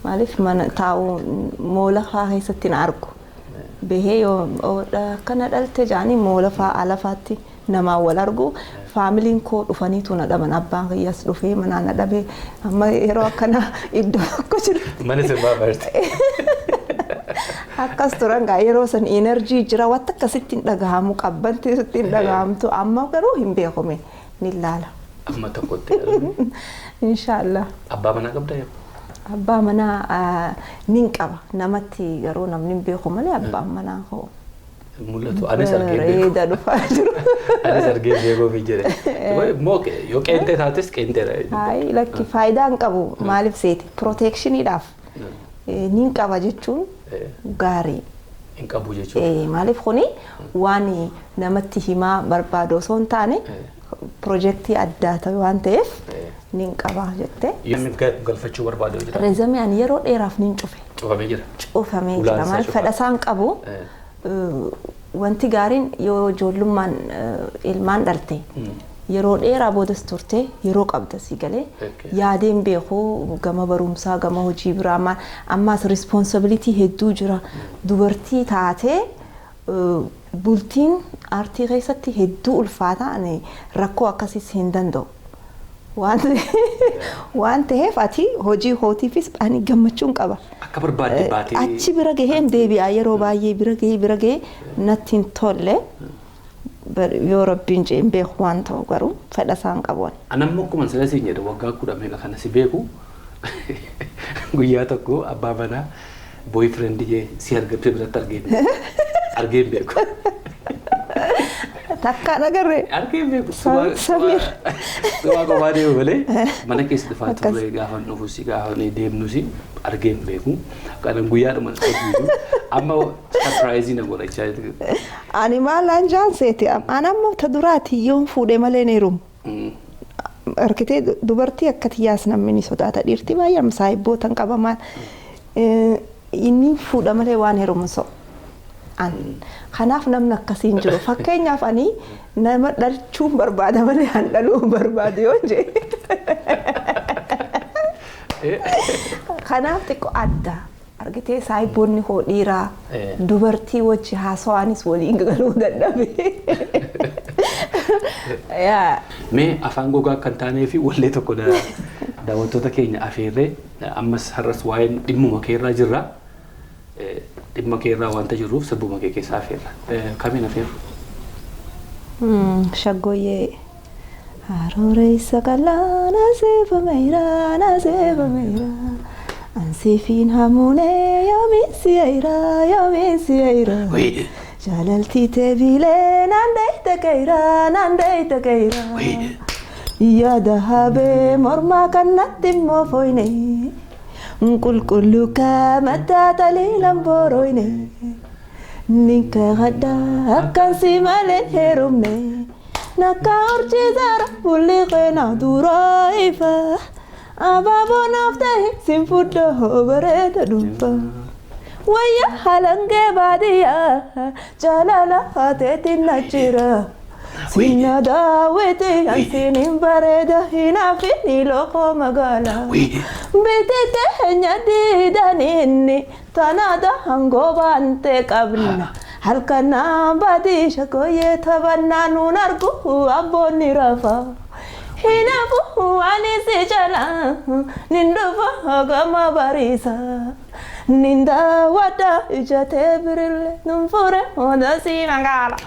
Maaliif mana taa'uu moola faa keessatti na argu. Bahee yoo akkana dhalte jaanii moola faa ala faatti namaan wal argu. Familyiin koo dhufaniitu na dhaban. Abbaan kiyyaas dhufee manaa na dhabe. Amma yeroo akkana iddoo tokko jiru. Mana sirbaa barte. Akkas turan gaa, yeroo san energy jira, wanta akkasitti hin dhagahamu, qabbanti sitti hin dhagahamtu. Amma garuu hin beekume, ni laala. Amma tokkotti. Inshaallah. Abbaa manaa qabda yoo? Abbaa manaa nin qaba, namatti garuu namni hin beeku malee abbaan manaa koo. Mul'atu, anis argee beeku. Bareeda dhufaa jiru. Anis argee beekuu fi jedhe. Immoo yoo qeentee taates qeenteedha. Hayi, lakki, faayidaa hin qabu. Maaliif seeti, protectioniidhaaf nin qaba jechuun gaarii. Hin qabu jechuudha. Maaliif kuni waan namatti himaa barbaadu osoo hin taane piroojeektii addaa ta'e waan ta'eef nin qaba jettee. Namni galfachuu barbaadu yoo jira. Resume ani yeroo dheeraaf nin cufe. Cufamee jira. Cufamee Ulaan jira. isaa Maal cufa. fedha isaan qabu. Wanti gaariin yoo ijoollummaan ilmaan dhalte yeroo dheeraa boodas turte yeroo qabda si galee yaadeen beeku gama barumsaa, gama hojii biraa maal ammaas responsibility hedduu jira. Dubartii taatee bultiin aartii keessatti hedduu ulfaata, ani rakkoo akkasiis hin danda'u. Waan ta'eef ati hojii kootiifis ani gammachuun qaba. Akka barbaadde baatee. Achi bira gaheen deebi'a, yeroo baay'ee bira gahee natti hin tolle. Yoo rabbiin jee hin beeku waan ta'u, garuu fedha isaan qabu. Ani. Anammoo akkuma sila siin jedhe, waggaa kudha meeqa kana si beeku, guyyaa tokko abbaa manaa, boyfriend jee si argate biratti argee hin beeku. Takkaan agarree. Argee beeku. Samiir. Sumaa kophaa deemu malee mana keessa dhufaa Akkas. turre, gaafa dhufus gaafa deemnus argee hin beeku. Kanan guyyaadhuma dhufu amma surprise na godhachaa jiru. Ani maalaan jaanseeti. An amma ta duraati yoon fuudhee malee hin heerumu. Harkitee dubartii akka tiyyaas namni ni sodaata. Dhiirti baay'ee amma saahibbootan qaba maal. Inni fuudha malee waan heerumu so. An. Kanaaf namni akkasii hin jiru. Fakkeenyaaf ani nama dhalchuun barbaada malee an dhaluu hin barbaadu yoo jee. Kanaaf xiqqoo adda. Argitee saahibboonni koo dhiiraa dubartii wajji haasawaanis waliin galuu dadhabe. Yaa. Mee afaan gogaa kan taanee fi wallee tokko daawwattoota keenya afeerree ammas har'as waa'een dhimmuma keerraa jirra. Dhimma keerraa wanta jirruuf sirbuma kee keessaa afeerra. Kamiin afeerru? Shaggooyyee. Harooreysa qal'aa seefameera seefameera. Ansiifiin hamuunee yoomiin ayira yoomiin ayira. Jaalaltii teebilee naan deeyta keeyra naan deeyta keeyra. Yaada habee mormaa kan natti immoo foyne. Qulqulluu kaamataa taliilan booroyne. Ninka haddaa akkan si malee heerumne. Nakka horchiisaara bulli qeenaa duraa ifa. Abaaboo naaf ta'e sin fuddoo bareeda dhuunfa. Wayya halangee baadiyyaa jaalala haateetiin na jira. Sinna daawwiti ansiin bareeda hinaafini loqoo magaalaa. Bitite nyaadiidhaniinni tanaada hangoo baantee qabna. Halkanaa baadii shakoyyee taphannaa nuun argu abboonni rafa. Hinaafu ani si jala nin dhufa gama bariisa. Nin daawwadha ija tee birille nun fure oda si magaala.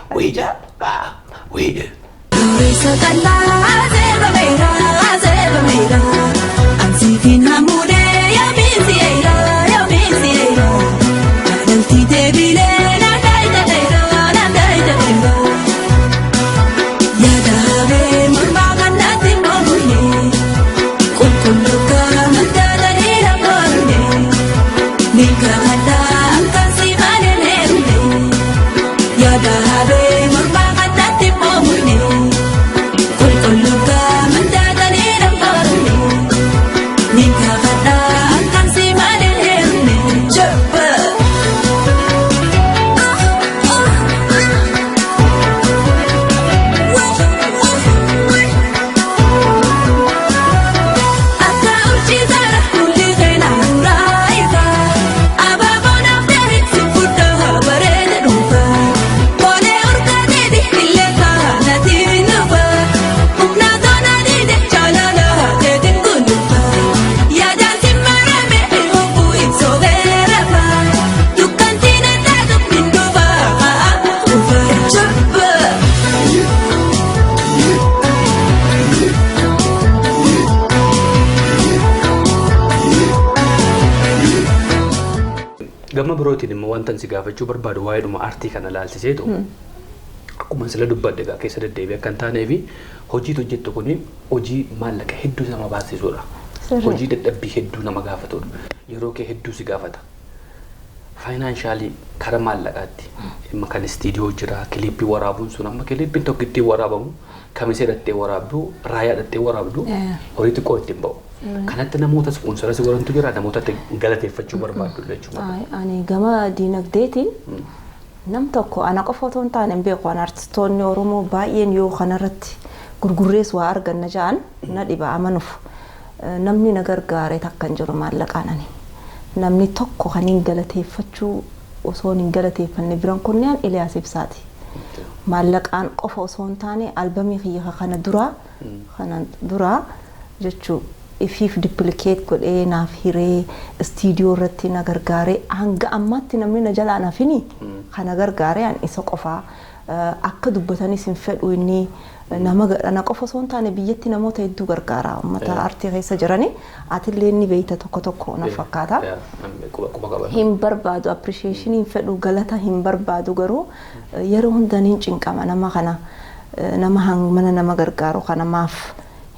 Harooreysa qal'aa seefameera seefameera. Ansiifiin hamuudee yoomiin si'eera yoomiin si'eera. Jaalaltii teebilee naan daayita dheera naan daayita dheera. Yaada habee mormaa kan natti mormune. Qulqulluu kaamataa taliila mormune. Ninka haddaa akkan si malee heerumne. Yaada habee mormaa kan natti mormune. Qulqulluu kaamataa taliila mormune. Ninka haddaa akkan si malee heerumne. Jabba. Akka urjiisaara hulli seenaa duraa ifa. Abaaboo naaf ta'e si fuddoo bareeda dhuunfa. Kolee urgaateeti illee kaanati nufa. Humna toona diide jaalala teetiin kunufa. Yaadaan si marame hubbu ibsoo beerafa. Dukkantiin addaatu minduufa haa dhufa. Jabba. Gama birootiin immoo wanta si gaafachuu barbaadu waa'eedhuma aartii kana laalchiseetu akkuma sila dubbadde egaa keessa deddeebi'ee akka hin taanee fi hojiitu hojjettu kuni hojii maallaqa hedduu nama baasisudha. Sirrii. Hojii dadhabbii hedduu nama gaafatudha. Yeroo kee hedduu si gaafata. Financially kara maallaqaatti dhimma kan istiidiyoo jira, kiliippii waraabuun sun amma kiliippiin tokko ittiin waraabamu kamisee dhattee waraabdu, Raayyaa dhattee waraabdu horii xiqqoo ittiin ba'u. Kanatti namoota sponsor si godhantu jira, namoota galateeffachuu barbaaddu jechuudha. Ay, ani gama diinagdeetiin nam tokko ana qofa otoo hin taane hin beeku, an artistoonni Oromoo baay'een yoo kanarratti gurgurrees waa arganna ja'an na dhiba amanuuf. Namni na gargaare takka hin jiru maallaqaan ani. Namni tokko kan hin galateeffachuu osoo hin galateeffanne biran kunneen Iliyaas Ibsaati. Maallaqaan qofa osoo hin taane albamii kiyya kana duraa jechuu ifiif duplicate godhee naaf hiree, istiidiyoo irratti na gargaaree, hanga ammaatti namni na jalaa nafini kana gargaaree an isa qofaa. Akka dubbatanis hin fedhu inni nama na qofa osoo hin taane biyyatti namoota hedduu gargaara uummata aartii keessa jirani. Atillee inni beeyta tokko tokko na fakkaata. Quba qaban. Hin barbaadu, appreciation hin fedhu, galata hin barbaadu, garuu yeroo hunda niin cinqama nama kana, nama mana nama gargaaru kana maaf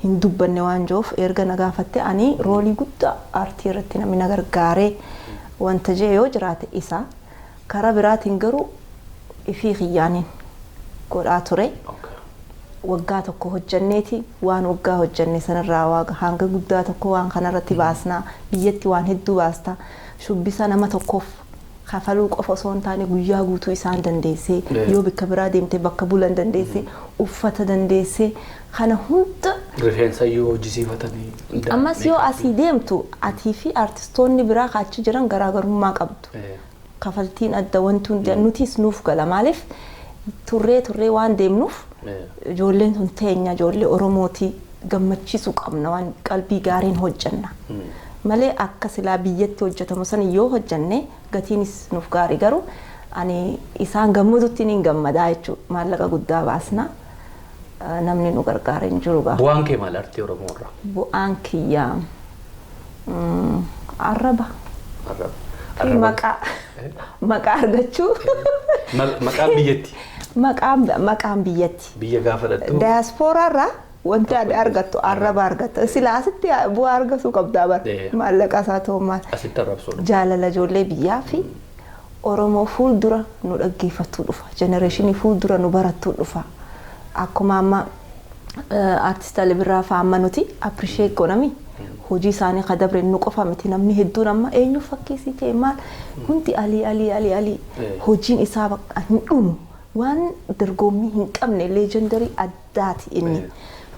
hin dubbanne waan jiruuf. Erga na gaafatte, ani roolii guddaa aartii irratti namni na gargaaree wanta jee yoo jiraate isa. Karaa biraatiin garuu ifii kiyyaaniin godhaa ture. Waggaa tokko hojjanneeti, waan waggaa hojjanne sanarraa waa hanga guddaa tokko waan kanarratti baasnaa, biyyatti waan hedduu baasta. Shubbisa nama tokkoof kafaluu qofa osoo hin taane guyyaa guutuu isaan dandeessee, yoo bakka biraa deemte bakka bulan dandeessee, uffata dandeessee, kana hunda. Rifeensa iyyuu hojjisiifatanii. Ammas yoo asii deemtu atii fi artistoonni biraa achi jiran garaagarummaa qabdu. Kafaltiin adda, wanti hundi nutis nuuf gala. Maaliif turree turree waan deemnuuf, ijoolleen sun teenya, ijoollee Oromootii gammachiisuu qabna, waan qalbii gaariin hojjanna. Malee akka silaa biyyatti hojjetamu san yoo hojjanne gatiinis nuuf gaarii, garuu ani isaan gammadutti niin gammadaa jechuudha. Maallaqa guddaa baasna. Namni nu gargaara hin jiru gaa. Bu'aan kee maal aartii Oromoo irraa? Bu'aan kiyyaa arraba. Arraba. Fi maqaa argachuu. Maqaan biyyatti. Maqaan biyyatti. Biyya gaafa dhattu. Daayaspooraa irraa wanti ati argattu arraba argatta. Silaa asitti bu'aa argachuu qabdaa bara. Maallaqa isaa ta'u maal. Asitti arrabsuudha. Jaalala ijoollee biyyaa fi Oromoo fuuldura nu dhaggeeffattuu dhufa. Generation fuuldura nu barattuu dhufa. Akkuma amma artist Alii Birraa fa'aa amma nuti appreciate goonami. Hojii isaanii ka dabre nu qofa miti, namni hedduun amma eenyu fakkeessii ta'e maal hundi Alii, Alii, Alii, Alii, hojiin isaa bakka hin dhumu, waan dorgommii hin qabne, legendary addaati inni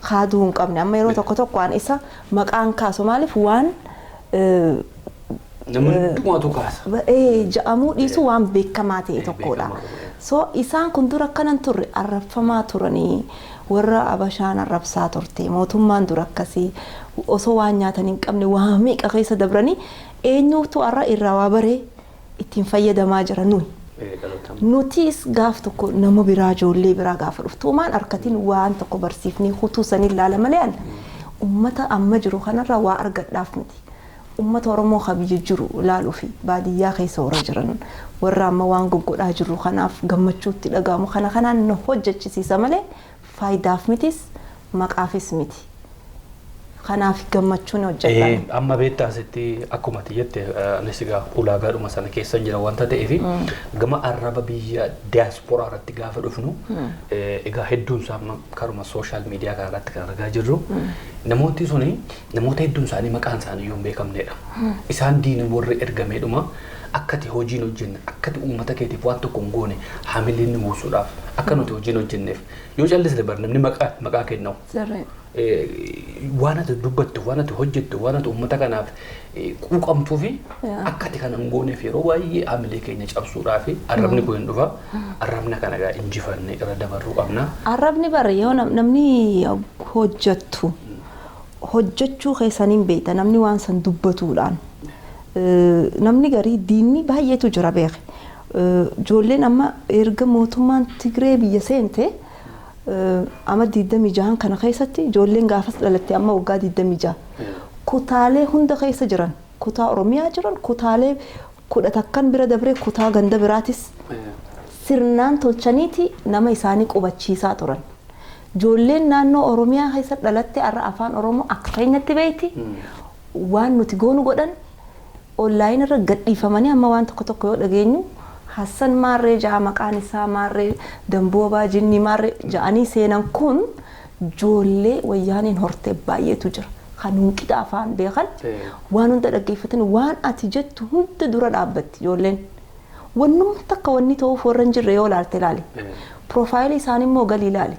kaaduu hin qabne. Amma yeroo tokko tokko waan isa maqaan kaasu maaliif waan Namni hundumaatu kaasa. Ja'amuu dhiisu waan beekamaa ta'e tokkodha. Beekamaa. So isaan kun dura akkanan turre, arrabfamaa turanii, warra Abashaan arrabsaa turte, mootummaan dura akkasii osoo waan nyaatan hin qabne waa meeqa keessa dabranii, eenyuutu har'a irraa waa baree ittiin fayyadamaa jira? Nuyi. Dhaloota. Nutis gaaf tokko nama biraa, ijoollee biraa gaafa dhuftu maan harkatiin waan tokko barsiifnee hutuu sanii ilaala malee an ummata amma jiru kanarraa waa argadhaaf miti. Ummata Oromoo ka biyya jiru ilaaluu fi baadiyyaa keessa warra jiran, warra amma waan goggodhaa jiru kanaaf gammachuutti dhagahamu kana kanaan nu hojjechisiisa malee faayidaaf mitis, maqaafis miti. Kanaaf gammachuun hojjedha. Amma beektaa, asitti akkuma ati jette, anis egaa ulaagaadhuma sana keessa jira wanta ta'eef, gama arraba biyya diyaasporaa irratti gaafa dhufnu, egaa hedduun isaa amma karuma social media kana irratti kan argaa jirru, namooti suni namoota hedduun isaanii maqaan isaanii iyyuu hin beekamnedha. Isaan diina warri ergameedhuma akkati hojiin hojjenne, akkati uummata keetiif waan tokko hin goone haamileen nu buusuudhaaf, akka nuti hojiin hojjenneef. Yoo callisne bar namni maqaa kennamu. Waan ati dubbattu, waan ati hojjettu, waan ati uummata kanaaf quuqamtuu fi akka ati kana hin gooneef yeroo baay'ee haamilee keenya cabsuudhaa fi arrabni kun hin dhufa. Arrabna kana egaa injifannee irra dabarruu qabna. Arrabni bara yoo namni hojjettu hojjechuu keessaniin beekta, namni waan san dubbatuudhaan. Namni garii diinni baay'eetu jira beeke. Ijoolleen amma erga mootummaan Tigree biyya seente amma 26 kana keessatti, ijoolleen gaafas dhalatte amma waggaa 26, kutaalee hunda keessa jiran, kutaa Oromiyaa jiran, kutaalee 11 bira dabree kutaa ganda biraatis sirnaan tolchaniiti nama isaanii qubachiisaa turan. Ijoolleen naannoo Oromiyaa keessa dhalatte har'a afaan Oromoo akka keenyatti beekti. Waan nuti goonu godhan online irra gadhiifamanii amma waan tokko tokko yoo dhageenyu, Hassan Maarree ja'a, maqaan isaa Maarree Damboobaa Jinnii Maarree ja'anii seenan kun ijoollee wayyaaniin hortee baay'eetu jira. Kan hunqixa afaan beekan, waan hunda dhaggeeffatan, waan ati jettu hunda dura dhaabbatti ijoolleen. Wannumti takka wanni ta'uuf warra hin jirre yoo ilaalte ilaali. Profile isaanii immoo galii ilaali.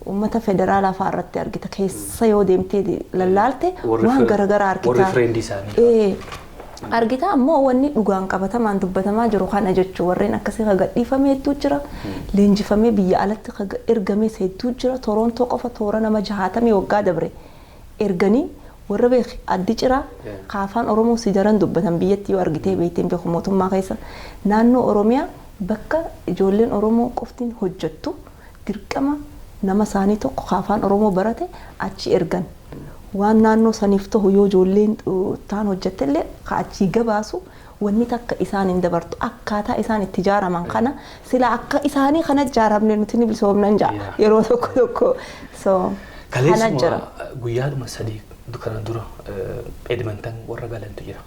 Uummata federaalaa fa'aa irratti argita, keessa yoo deemtee lallaalte waan garaagaraa argita. Warri friend isaanii. Argita ammoo wanni dhugaan qabatamaan dubbatamaa jiru kana jechuun warreen akkasii ka gadhiifame hedduu jira. Leenjifamee biyya alatti ka ergames hedduu jira. Torontoo qofa toora nama 60 waggaa dabre erganii warra beek addi ciraa ka afaan Oromoo si daran dubbatan biyyatti yoo argitee beekteen beeku mootummaa keessa naannoo Oromiyaa. Bakka ijoolleen Oromoo qoftiin hojjettu dirqama nama isaanii tokko afaan Oromoo barate achi ergan. Waan naannoo saniif ta'u yoo ijoolleen taan hojjette illee achii gabaasu wanni takka isaan hin dabartu. Akkaataa isaan itti ijaaraman kana sila akka isaanii kana ijaaramne nuti ni bilisoomnan ja'a yeroo tokko tokko. So kana jira. Kaleessuma guyyaadhuma 3 kana dura Edmonton warra galantu jira.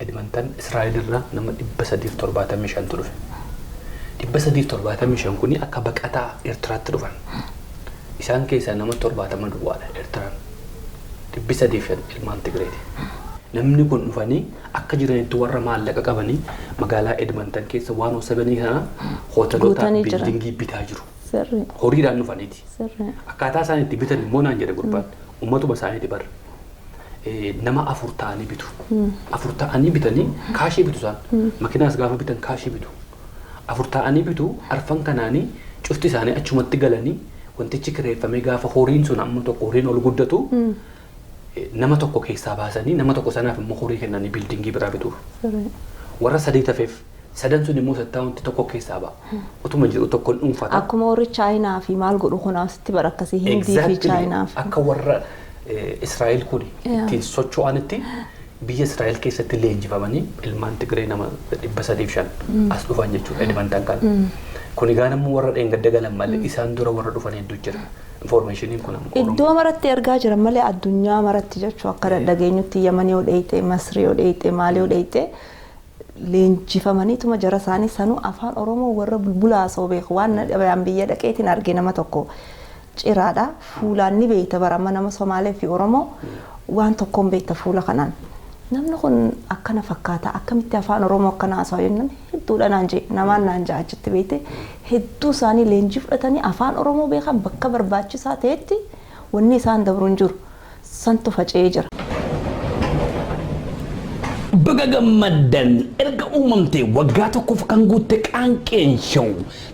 Edmonton Israa'el irraa nama 375tu dhufe. 375 kuni akka baqataa Eertiraatti dhufan. Isaan keessaa nama 70 duwwaadha Eertiraan. 305 ilmaan Tigireeti. Namni kun dhufanii akka jiranitti warra maallaqa qabanii magaalaa Edmonton keessa waan osabanii kana hoteelota Guutanii jiran. Buildingii bitaa jiru. Sirri. Horiidhaan dhufaniiti. Sirri. Akkaataa isaan itti bitan immoo naan jedhe gurbaan. Uummatuma isaaniiti barra. Nama 4 ta'anii bitu. 4 ta'anii bitanii cashii bitu isaan. Makiinaas gaafa bitan cashii bitu. 4 ta'anii bitu, arfan kanaanii cufti isaanii achumatti galanii wantichi kireeffamee gaafa horiin sun amma tokko horiin ol guddatu nama tokko keessaa baasanii nama tokko sanaaf immoo horii kennanii buildingii biraa bituuf. Sirri. Warra sadii tafeef sadan sun immoo sattaawwanti tokko keessaa ba'a. Utuma jiru tokkoon dhuunfata. Akkuma warri Chaayinaa fi maal godhu kunaasitti bara akkasii Hindii fi Chaayinaa fi. Akka warra Israa'el kun ittiin socho'anitti biyya Israa'el keessatti leenjifamanii ilmaan Tigree nama 305 as dhufan jechuudha Edmonton kana. Kun egaa namni warra dheengadda galan malee isaan dura warra dhufan hedduu jira. Informationiin kun amma Oromoo. Iddoo maratti argaa jiran malee addunyaa maratti jechuu akka dhageenyutti Yaman yoo dheeyte, Masri yoo dheeyte, Maali yoo dheeyte leenjifamaniituma jara isaanii sanuu afaan Oromoo warra bulbulaasoo beeku. Waan na biyya dhaqeetiin arge nama tokko ciraadha. Fuulaan ni beeyta bara amma nama Somaalee fi Oromoo waan tokkoon beekta fuula kanaan. Namni kun akkana fakkaata, akkamitti afaan Oromoo akkana haasawaa jennaan hedduudha naan jee, namaan naan jaa achitti beekte. Hedduu isaanii leenjii fudhatanii afaan Oromoo beekan bakka barbaachisaa ta'etti wanni isaan dabru hin jiru. Santu faca'ee jira. Baga gammaddan! Erga uumamtee waggaa tokkoof kan guutte Qaanqeen Show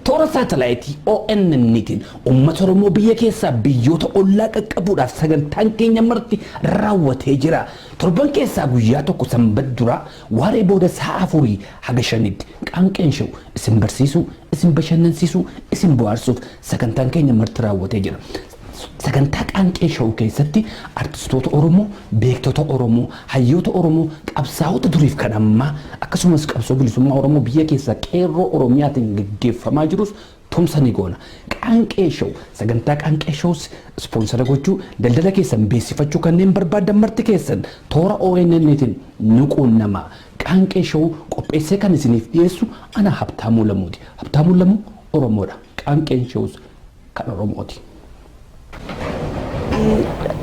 toora saatalaayitii ONN'tiin uummata Oromoo biyya keessaa biyyoota ollaa qaqqabuudhaaf sagantaan keenya marti raawwatee jira. Torban keessaa guyyaa tokko sanbat duraa waaree booda sa'a 4 haga 5tti Qaanqeen Show isin barsiisuu, isin bashannansiisuu, isin bohaarsuuf sagantaan keenya marti raawwatee jira. Sagantaa Qaanqee Show keessatti artistoota Oromoo, beektota Oromoo, hayyoota Oromoo, qabsaa'ota duriif kan ammaa akkasumas qabsoo bilisummaa Oromoo biyya keessaa qeerroo Oromiyaatiin gaggeeffamaa jirus tumsa ni goona. Qaanqee Show, sagantaa Qaanqee Shows sponsor gochuu, daldala keessan beeksifachuu kanneen barbaadan marti keessan toora ONN'tiin nu quunnama. Qaanqee Show qopheessee kan isiniif dhiyeessu ana Habtaamuu Lamuuti. Habtaamuu Lamuu Oromoodha. Qaanqeen Shows kan Oromooti.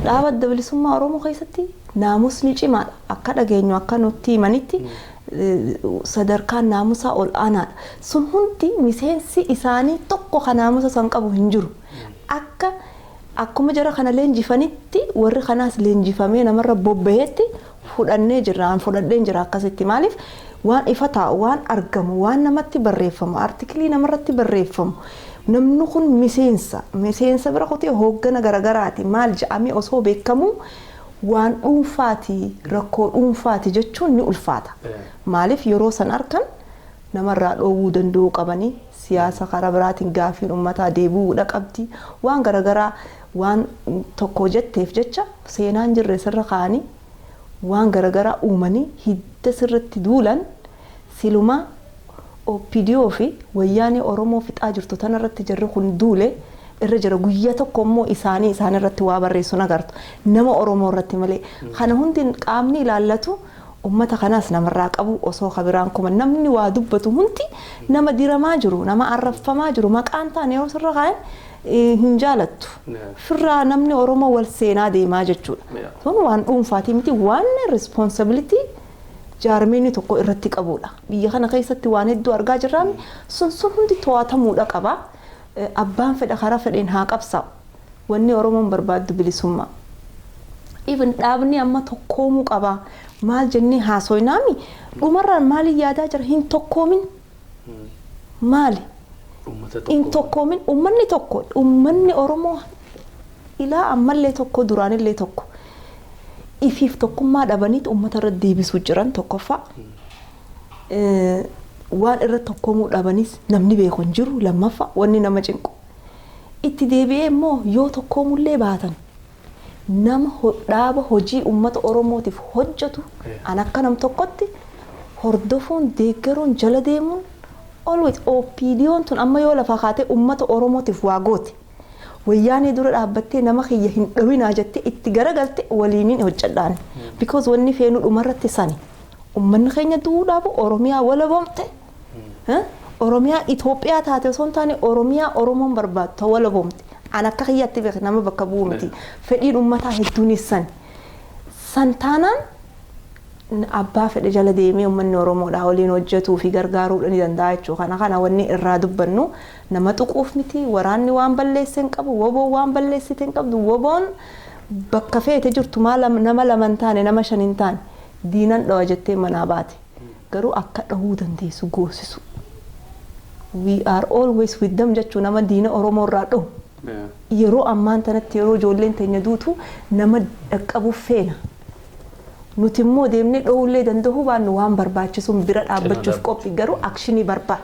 Dhaaba Adda Bilisummaa Oromoo keessatti naamusni cimaadha. Akka dhageenyu, akka nutti himanitti sadarkaan naamusaa ol aanaadha. Sun hundi miseensi isaanii tokko kan naamusa san qabu hin jiru. Akka akkuma jara kana leenjifanitti warri kanaas leenjifamee namarra bobbaheetti fudhannee jirra. An fudhadheen jira akkasitti. Maaliif waan ifa taa'u, waan argamu, waan namatti barreeffamu, artikilii namarratti barreeffamu. Namni kun miseensa bira kutee hooggana garagaraati maal jedhamee osoo beekamu waan dhuunfaati, rakkoo dhuunfaati jechuun ni ulfaata. Maaliif yeroo san arkan namarraa dhoowwuu danda'uu qabanii siyaasa karaa biraatiin gaafiin uummataa deebi'uudha qabdi. Waan garagaraa waan tokko jetteef jecha seenaan jirre sirra kaa'anii waan garagaraa uumanii hidda sirratti duulan. Silumaa OPDO fi wayyaanee Oromoo fixaa jirtu tanarratti jarri kun duule irra jira. Guyyaa tokko immoo isaanii isaan irratti waa barreessu agartu nama Oromoo irratti malee. Kana hundi qaamni ilaallatu ummata kanaas namarraa qabu osoo kabiraan kuma namni waa dubbatu hundi nama diramaa jiru, nama arraffamaa jiru, maqaan taane yeroo sirra kaa'an hin jaalattu. Firraa namni Oromoo wal seenaa deemaa jechuudha. Sun waan dhuunfaatii miti, waan responsibility jaarmeenni tokko irratti qabudha. Biyya kana keessatti waan hedduu argaa jirraami, sun hundi to'atamuudha qaba. Abbaan fedha karaa fedheen haa qabsaa'u. Wanni Oromoon barbaaddu bilisummaa. Even dhaabni amma tokkoomuu qaba. Maal jennee haasoynaami dhumarraan maaliin yaadaa jira? Hin tokkoomin. Maali? Hin tokkoomin. Uummanni tokko, uummanni Oromoo ilaa ammallee tokko, duraanillee tokko. Ifiif tokkummaa dhabaniit uummata irra deebisuu jiran tokkoffaa. Waan irra tokkoomuu dhabanis namni beeku hin jiru. Lammaffaa, wanni nama cinqu, itti deebi'ee immoo yoo tokkoomullee baatan, nama dhaaba hojii uummata Oromootiif hojjetu an akka nam tokkotti hordofuun, deeggaruun, jala deemuun always. OPDO'n tun amma yoo lafaa kaatee uummata Oromootiif waa goote, Wayyaanee dura dhaabbattee nama kiyya hin dhawinaa jettee itti garagalte, waliiniin hojjedhaan, because wanni feenu dhumarratti sani: uummanni keenya du'uu dhaabu, Oromiyaa walabomte, Oromiyaa Itoophiyaa taate osoo hin taane, Oromiyaa Oromoon barbaaddu walabomte. An akka kiyyaatti beek, nama bakka bu'u miti, fedhiin uummataa hedduunis sani. San taanaan abbaa fedhe jala deemee uummanni Oromoodhaa waliin hojjetuu fi gargaaruu ni danda'a jechuudha. Kana wanni irraa dubbannu nama tuquuf miti. Waraanni waan balleesse hin qabu, WBOn waan balleessite hin qabdu. WBOn bakka feete jirtu, maal, nama lama hin taane, nama shan hin taane, diinan dhawa jettee manaa baate. Garuu akka dhahuu dandeessu goosisu. We are always with them jechuu, nama diina Oromoo irraa dhahu. Yeroo ammaan tanatti, yeroo ijoolleen teenya duutu, nama dhaqqabuuf feena. Nuti immoo deemnee dhoowullee danda'uu baannu, waan barbaachisuun bira dhaabbachuuf qophii, garuu action barbaada.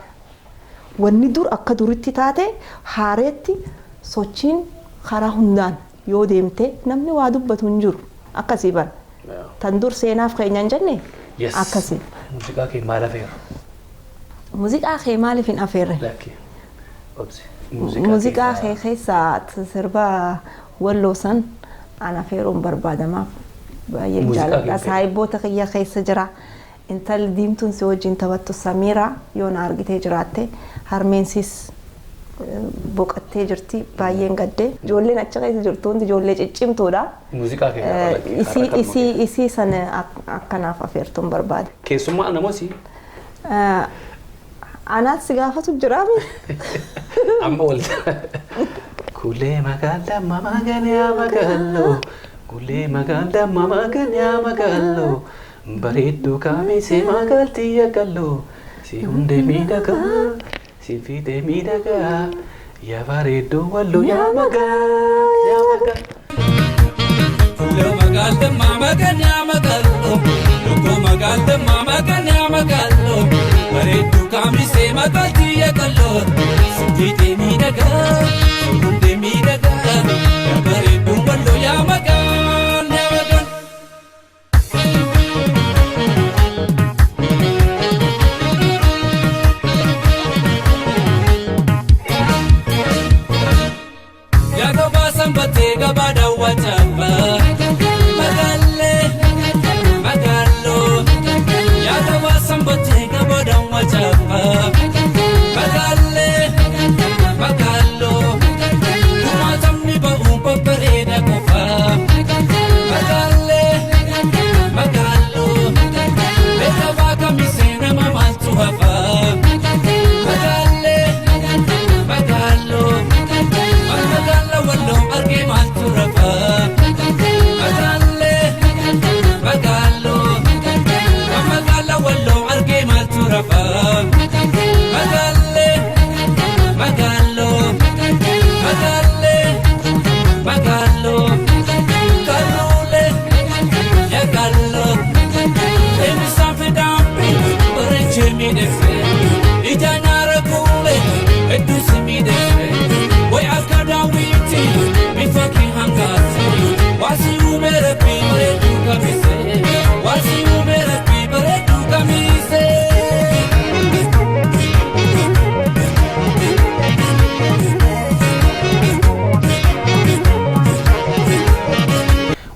Wanni dur akka duritti taate haareetti sochiin karaa hundaan yoo deemte, namni waa dubbatu hin jiru. Akkasii bara. Tan dur seenaaf keenya hin jenne akkasii. Muuziqaa kee maal afeera? Muuziqaa kee maaliif hin afeerre? Lakki. Obsi. Muuziqaa kee keessaa sirba Walloo san an afeeruun barbaadamaaf baay'ee jaalladha. Saahiboota kiyya keessa jira. Intalli diimtuun si wajjin taphattu Samiira, yoo na argitee jiraatte, harmeensis boqottee jirti, baay'een gaddee. Ijoolleen achi keessa jirtu hundi ijoollee ciccimtuudha. Muuziqaa kee. Isii sana akkanaaf afeertuun barbaada. Keessummaa namooti. Anaas si gaafatu jiraami. Amma wal. Kulee magaalaa magaalaa magaaloo, kulee magaalaa magaalaa magaaloo, bareedduu kaamisee magaaltii yakaloo, si hundee miidhagaa, si fiixee miidhagaa, yaa bareedduu Walloo, yaa magaa, yaa magaa. Kulee magaalaa magaalaa magaaloo, lukkuu magaalaa magaalaa magaaloo, bareedduu kaamisee magaaltii yakaloo, si fiixee miidhagaa, si hundee miidhagaa, yaa bareedduu Walloo, yaa magaa, yaa magaa. Yaa gabaa sanbatee, gabaa daawwataaba. Magaalee magaaloo, yaa gabaa sanbatee, gabaa daawwataaba. Magaalee magaaloo, kumaatamni ba'uun babbareeda qofa. Magaalee magaaloo, beekamaa kamisee nama maaltu hafa? Magaalee magaaloo, magaala Walloo argee maaltu rafa? Magaalee magaaloo, magaala Walloo argee maaltu rafa? Magaalee magaaloo, magaalee magaaloo, kaluulee yakaloo, eebisaan fidaan bareechee miidhagsee, ijaan haara kuulee hedduu si miidhagsee, way akka daawwitti bifa kee hangaase, waasi uume Rabbii bareedduu kamisee, waasi uume Rabbii bareedduu kamisee.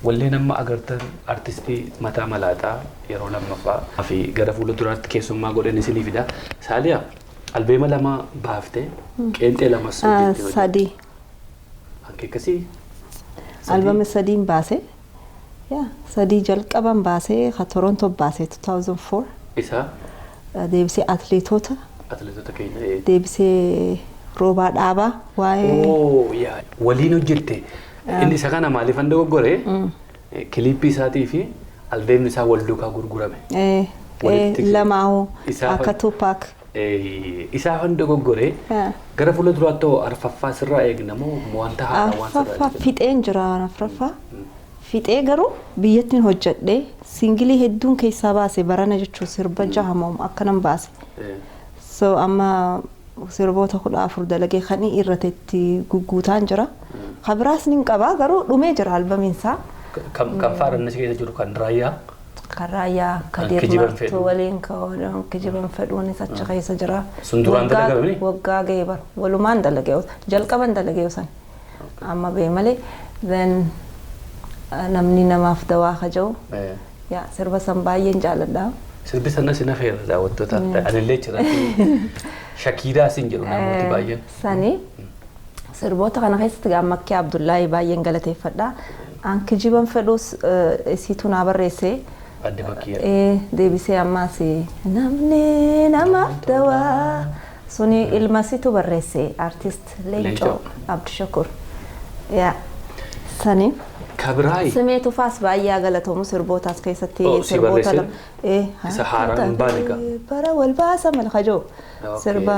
Walleen amma agartan artistii mataa malaaxaa yeroo lammaffaa fi gara fuula duraatti keessummaa godhan isinii fida. Saaliyaa, albeema lama baaftee, qeenxee lamas hojjettee. Sadii. Hanqee akkasii. Albama sadiin baase. Yaa, sadii jalqaban baasee, ka Toronto baasee 2004. Isaa. Deebisee atleetota. Atleetota keenya. Deebisee Roobaa Dhaabaa waa'ee. Oo yaa, waliin hojjette. Inni isa kana maaliif dogoggore, kiliippii isaatii fi albeemni isaa wal duukaa gurgurame. Lamaa'uu akka Tupac. Isaa hunda dogoggore, gara fuula duraatti hoo arfaffaa sirraa eegna moo wanta haaraa waan sirraa Arfaffaa fixeen jira, arfaffaa. Fixee, garuu biyyattiin hojjedhee single hedduun keessaa baase barana jechuun, sirba jahamoo akkanan baase. So amma sirboota 14 dalagee kan irratti gugguutaan jira. Kabiraas nin qaba garuu dhumee jira albamiinsaa. Kan faarannaa keessa jiru kan raayyaa. Kan raayyaa Kan Kadir kijiban Martuu fedhu. waliin kan kijiban fedhuunis achi keessa jira. Sun duraan dalagamanii? Waggaa ga'ee bara walumaan dalagee jalqaban dalagee san. Amma ba'e malee then namni namaaf dawaa kaja'u yaa sirba san baay'een jaaladha. Sirbi sana si nafeera daawwattoota. Anillee jira. Shakiiraa sin jedhu namooti baay'een. Sani sirboota kana keessatti gaammakkee Abdullahi baay'een galateeffadha. An kijiban fedhus isiitu naa barreesse. Adde Makkiyaa. Deebisee ammaas namni namaaf dawaa suni ilma situ barreesse artist Leencoo Leencoo. Abdushakur. Yaa sani. Kabiraayi. Simee Tufaas baay'ee galatoomu sirbootaas keessatti Oh, si sirboota barreesse? lama. Isa haaraan hin baane gaa? Bara wal baasa malkajoo sirba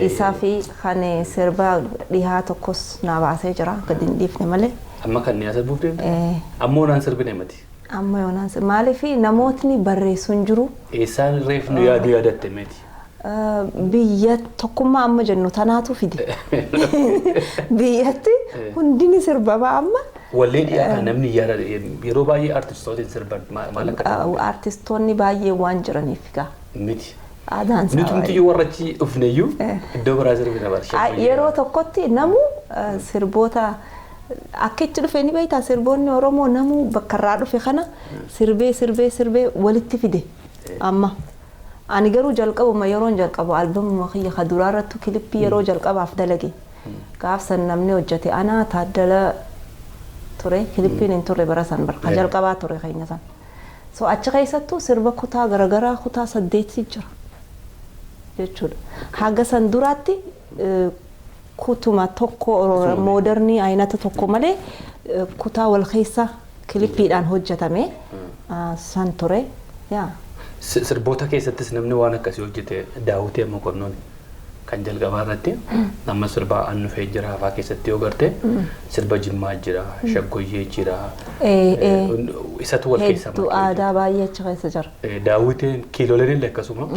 isaa fi kan sirba dhihaa tokkos naa baasee jira gadi hin dhiifne malee. Amma kan ni sirbuuf deemte? Eh, Ammoo naan sirbine mati. Amma yoonaan maaliif namootni barreessu hin jiru. Eessaan reef nu yaadu yaadatte miti. Biyya tokkummaa amma jennu tanaatu fide. Biyyatti hundini sirbama amma. Wallee dhiyaa kan namni yaada yeroo baay'ee artistootiin sirban maal akka Artistoonni baay'ee waan jiraniif gaa. miti. Aadaan isaa Nuti baay'ee. nuti warra achi dhufneyyuu iddoo biraa sirbina barsha. Yeroo tokkotti namu sirboota akka itti dhufe ni beektaa sirboonni Oromoo namuu bakka irraa dhufe kana sirbee sirbee sirbee walitti fide amma. Ani garuu jalqabuma yeroon jalqabu albamuma kiyya ka duraa irrattu kilippii yeroo jalqabaaf dalage. Gaaf san namni hojjete anaa Taaddala ture kilippiin hin turre bara san bara ka jalqabaa ture keenya san. So achi keessattuu sirba kutaa garaagaraa kutaa saddeetii jira jechuudha. Haga san duraatti kutuma tokko moodernii aynata tokko malee kutaa wal keessa kilippiidhaan hojjetame san ture. Yaa. Sirboota keessattis namni waan akkasii hojjete Daawwitii amma qonnoon kan jalqabaa irratti amma sirba Annufee jira hafaa keessatti yoo garte sirba Jimmaa jira, Shaggoyyee jira. Isatu wal keessa Hedduu makee aadaa baay'ee achi keessa jira. Daawwitiin kiiloleen illee akkasuma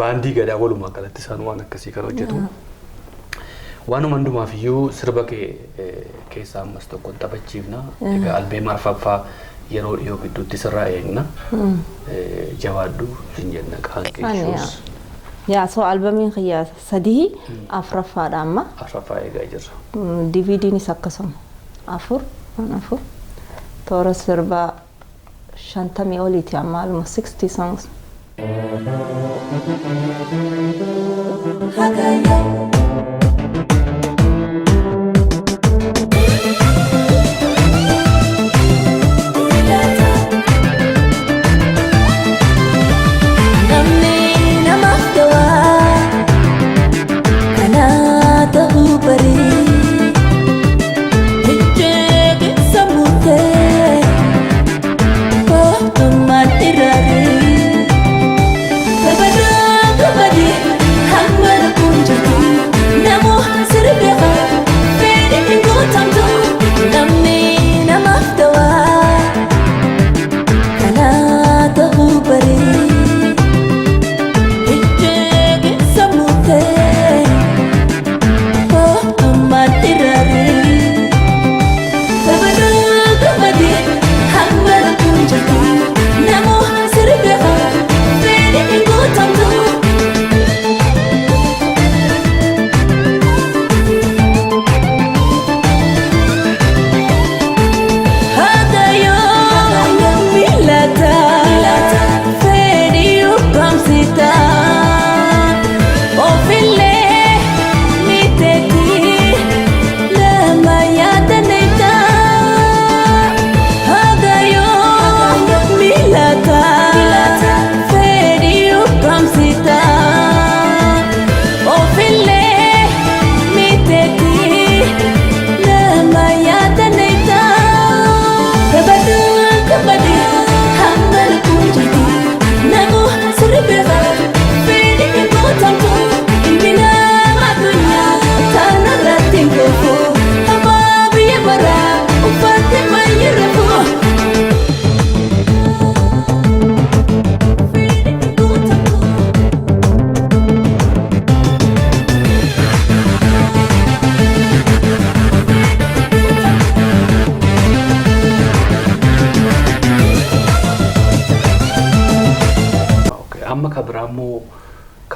baandii gadaa walumaa galatti isaan waan akkasii kan hojjetu. Waanuma hundumaaf iyyuu sirba kee keessaa ammas tokko taphachiifna. Egaa albeema arfaffaa yeroo dhiyoo gidduutti sirraa eegna. Jabaadhu sin jenna qaanqee Ani shoos yaa so albamiin kiyya sadii afuraffaadha amma. Arfaffaa eegaa jirra. DVDnis akkasuma afur waan afur toora sirbaa 50 oliiti amma almost 60 songs. Namni namaaf dawaa kanaa ta'uu barii ijjee keessa murtee kootummaan irraarii kabajaa kabajii hamma rakkoon jirtu namoo sirbi haa fedhi hin guutamtu namni namaaf dawaa kanaa ta'uu barii. Ijjee sammuutee kootummaan irraarii kabajaa kabajii hamma rakkoon jirtu namoo sirbi haa fedhi hin guutamtu. Hagayo milata fedhi ukkamsita ofillee miteeti nama yaadanayta. Hagayo milata fedhi ukkamsita ofillee miteeti nama yaadanayta. Kabaduu kabadii hamma lakkoon jirtu namoo sirbi haa fedhi hin guutamtu ilmi nama addunyaa tanarratti hin kufu hamaa biyya baraa uffatti baay'ee rafu. Fedhi hin guutamtu.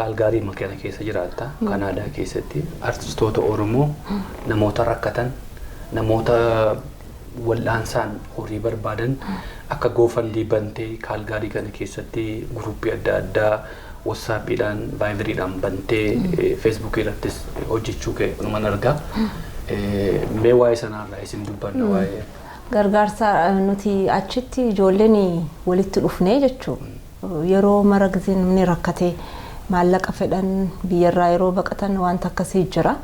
Kaalgaarii kana keessa jiraatta. Kanaadaa keessatti artistoota Oromoo namoota rakkatan, namoota wal'aansaan horii barbaadan akka GoFundMe bantee Kaalgaarii kana keessatti guruppii adda addaa WhatsAppiidhaan, Viberiidhaan bantee Facebookii irrattis hojjechuu kee numan argaa. Mee waa'ee sanaarraa isin dubbanna waa'ee. Gargaarsa nuti achitti ijoolleen walitti dhufnee jechuudha. Yeroo mara gisee namni rakkatee maallaqa fedhan, biyyarraa yeroo baqatan wanta akkasii jira.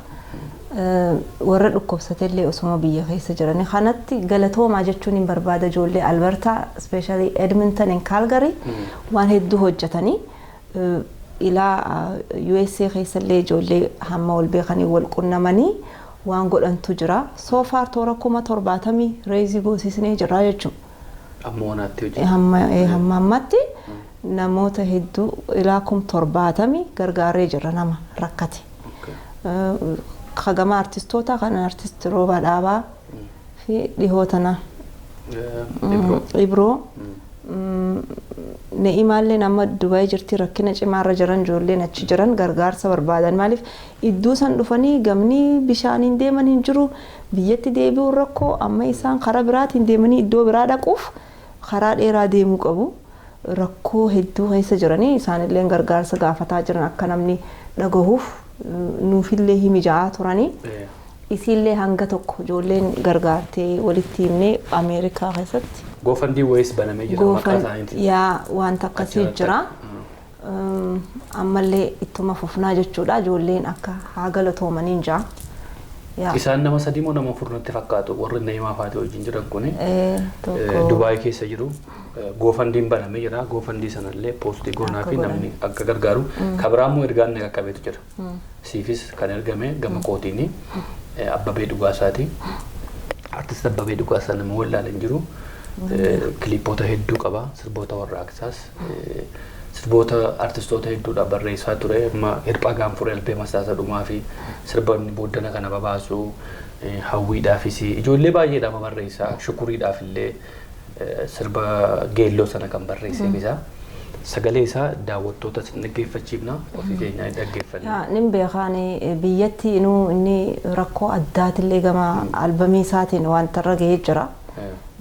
Warra dhukkubsatellee osuma biyya keessa jiran kanatti galatoomaa jechuun hin barbaada. Ijoollee Albertaa, especially Edmonton and Calgary, waan hedduu hojjetanii ilaa USA keessallee ijoollee hamma wal beekanii wal qunnamanii waan godhantu jira. So far toora 70,000 raise goosisnee jira jechuudha. Amma wanaatti hojii. Hamma ammatti namoota hedduu ilaa 70,000 gargaaree jira nama rakkate. Kagama artistoota kan artist Roobaa Dhaabaa fi dhihoo tana Ibroo. Ne'imaallee nama Dubaay jirti. Rakkina cimaarra jiran, ijoolleen achi jiran gargaarsa barbaadan. Maaliif iddoo san dhufanii gamni bishaaniin deeman hin jiru, biyyatti deebi'uun rakkoo. Amma isaan karaa biraatiin deemanii iddoo biraa dhaquuf karaa dheeraa deemuu qabu. Rakkoo hedduu keessa jiranii isaanillee gargaarsa gaafataa jiran, akka namni dhagahuuf nuufillee himi ja'aa turanii. Isiillee hanga tokko ijoolleen gargaartee walitti himnee Ameerikaa keessatti. GoFundMe wayiis banamee jira maqaa isaaniitiin. Yaa, wanta akkasii jira. Ammallee ittuma fufnaa jechuudha, ijoolleen akka haa galatoomaniin jaa. Isaan nama sadii moo nama afur natti fakkaatu warri Na'imaa fa'aati wajjin jiran kuni. Dubaay keessa jiru. GoFundMen banamee jira. GoFundMe sanallee post goonaa fi namni akka gargaaru. Kabiraammoo ergaan na qaqqabeetu jira. Siifis kan ergame gama kootiini. Abbabee Dhugaasaati. Artist Abbabee Dhugaasaa nama wallaalan jiru. Kiliippoota hedduu qaba. Sirboota warraaqsaas. Sirboota artistoota hedduudha barreessaa ture. Amma Hirphaa Gaanfuree albeema isaa dhumaa fi sirboonni booddana kana babaasu, hawwiidhaafis ijoollee baay'eedhaaf barreessaa, shukuriidhaaf illee sirba geelloo sana kan barreesseef isaa. Sagalee isaa daawwattoota sin dhaggeeffachiifna, ofii keenyaa dhaggeeffanna. Nin beekaan biyyatti inuu inni rakkoo addaatillee gama albamii isaatiin wanta irra gahee jira.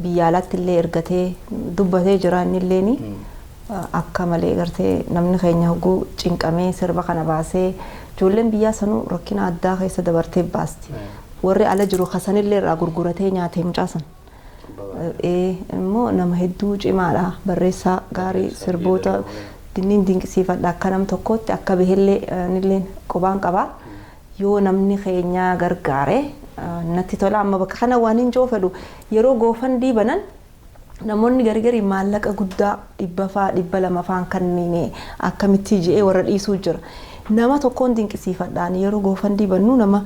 Biyya alatti illee ergatee dubbatee jira innilleeni. Akka malee gartee namni keenya hogguu cinqamee sirba kana baasee, ijoolleen biyyaa sanuu rakkina addaa keessa dabartee baasti. Warri ala jiru kasanillee irraa gurguratee nyaatee mucaasan. Immoo nama hedduu cimaadha, barreessaa gaarii, sirboota dinniin dinqisiifadha. Akka nam tokkootti akka bahellee nilleen qubaan qaba. Yoo namni keenya gargaare natti tola. Amma bakka kana waan hin fedhu, yeroo GoFundMe banan namoonni gargari maallaqa guddaa 100 faa 200 faan kanneen akkamitti je'ee warra dhiisuu jira. Nama tokkoon dinqisiifadhaan, yeroo GoFundMe bannu nama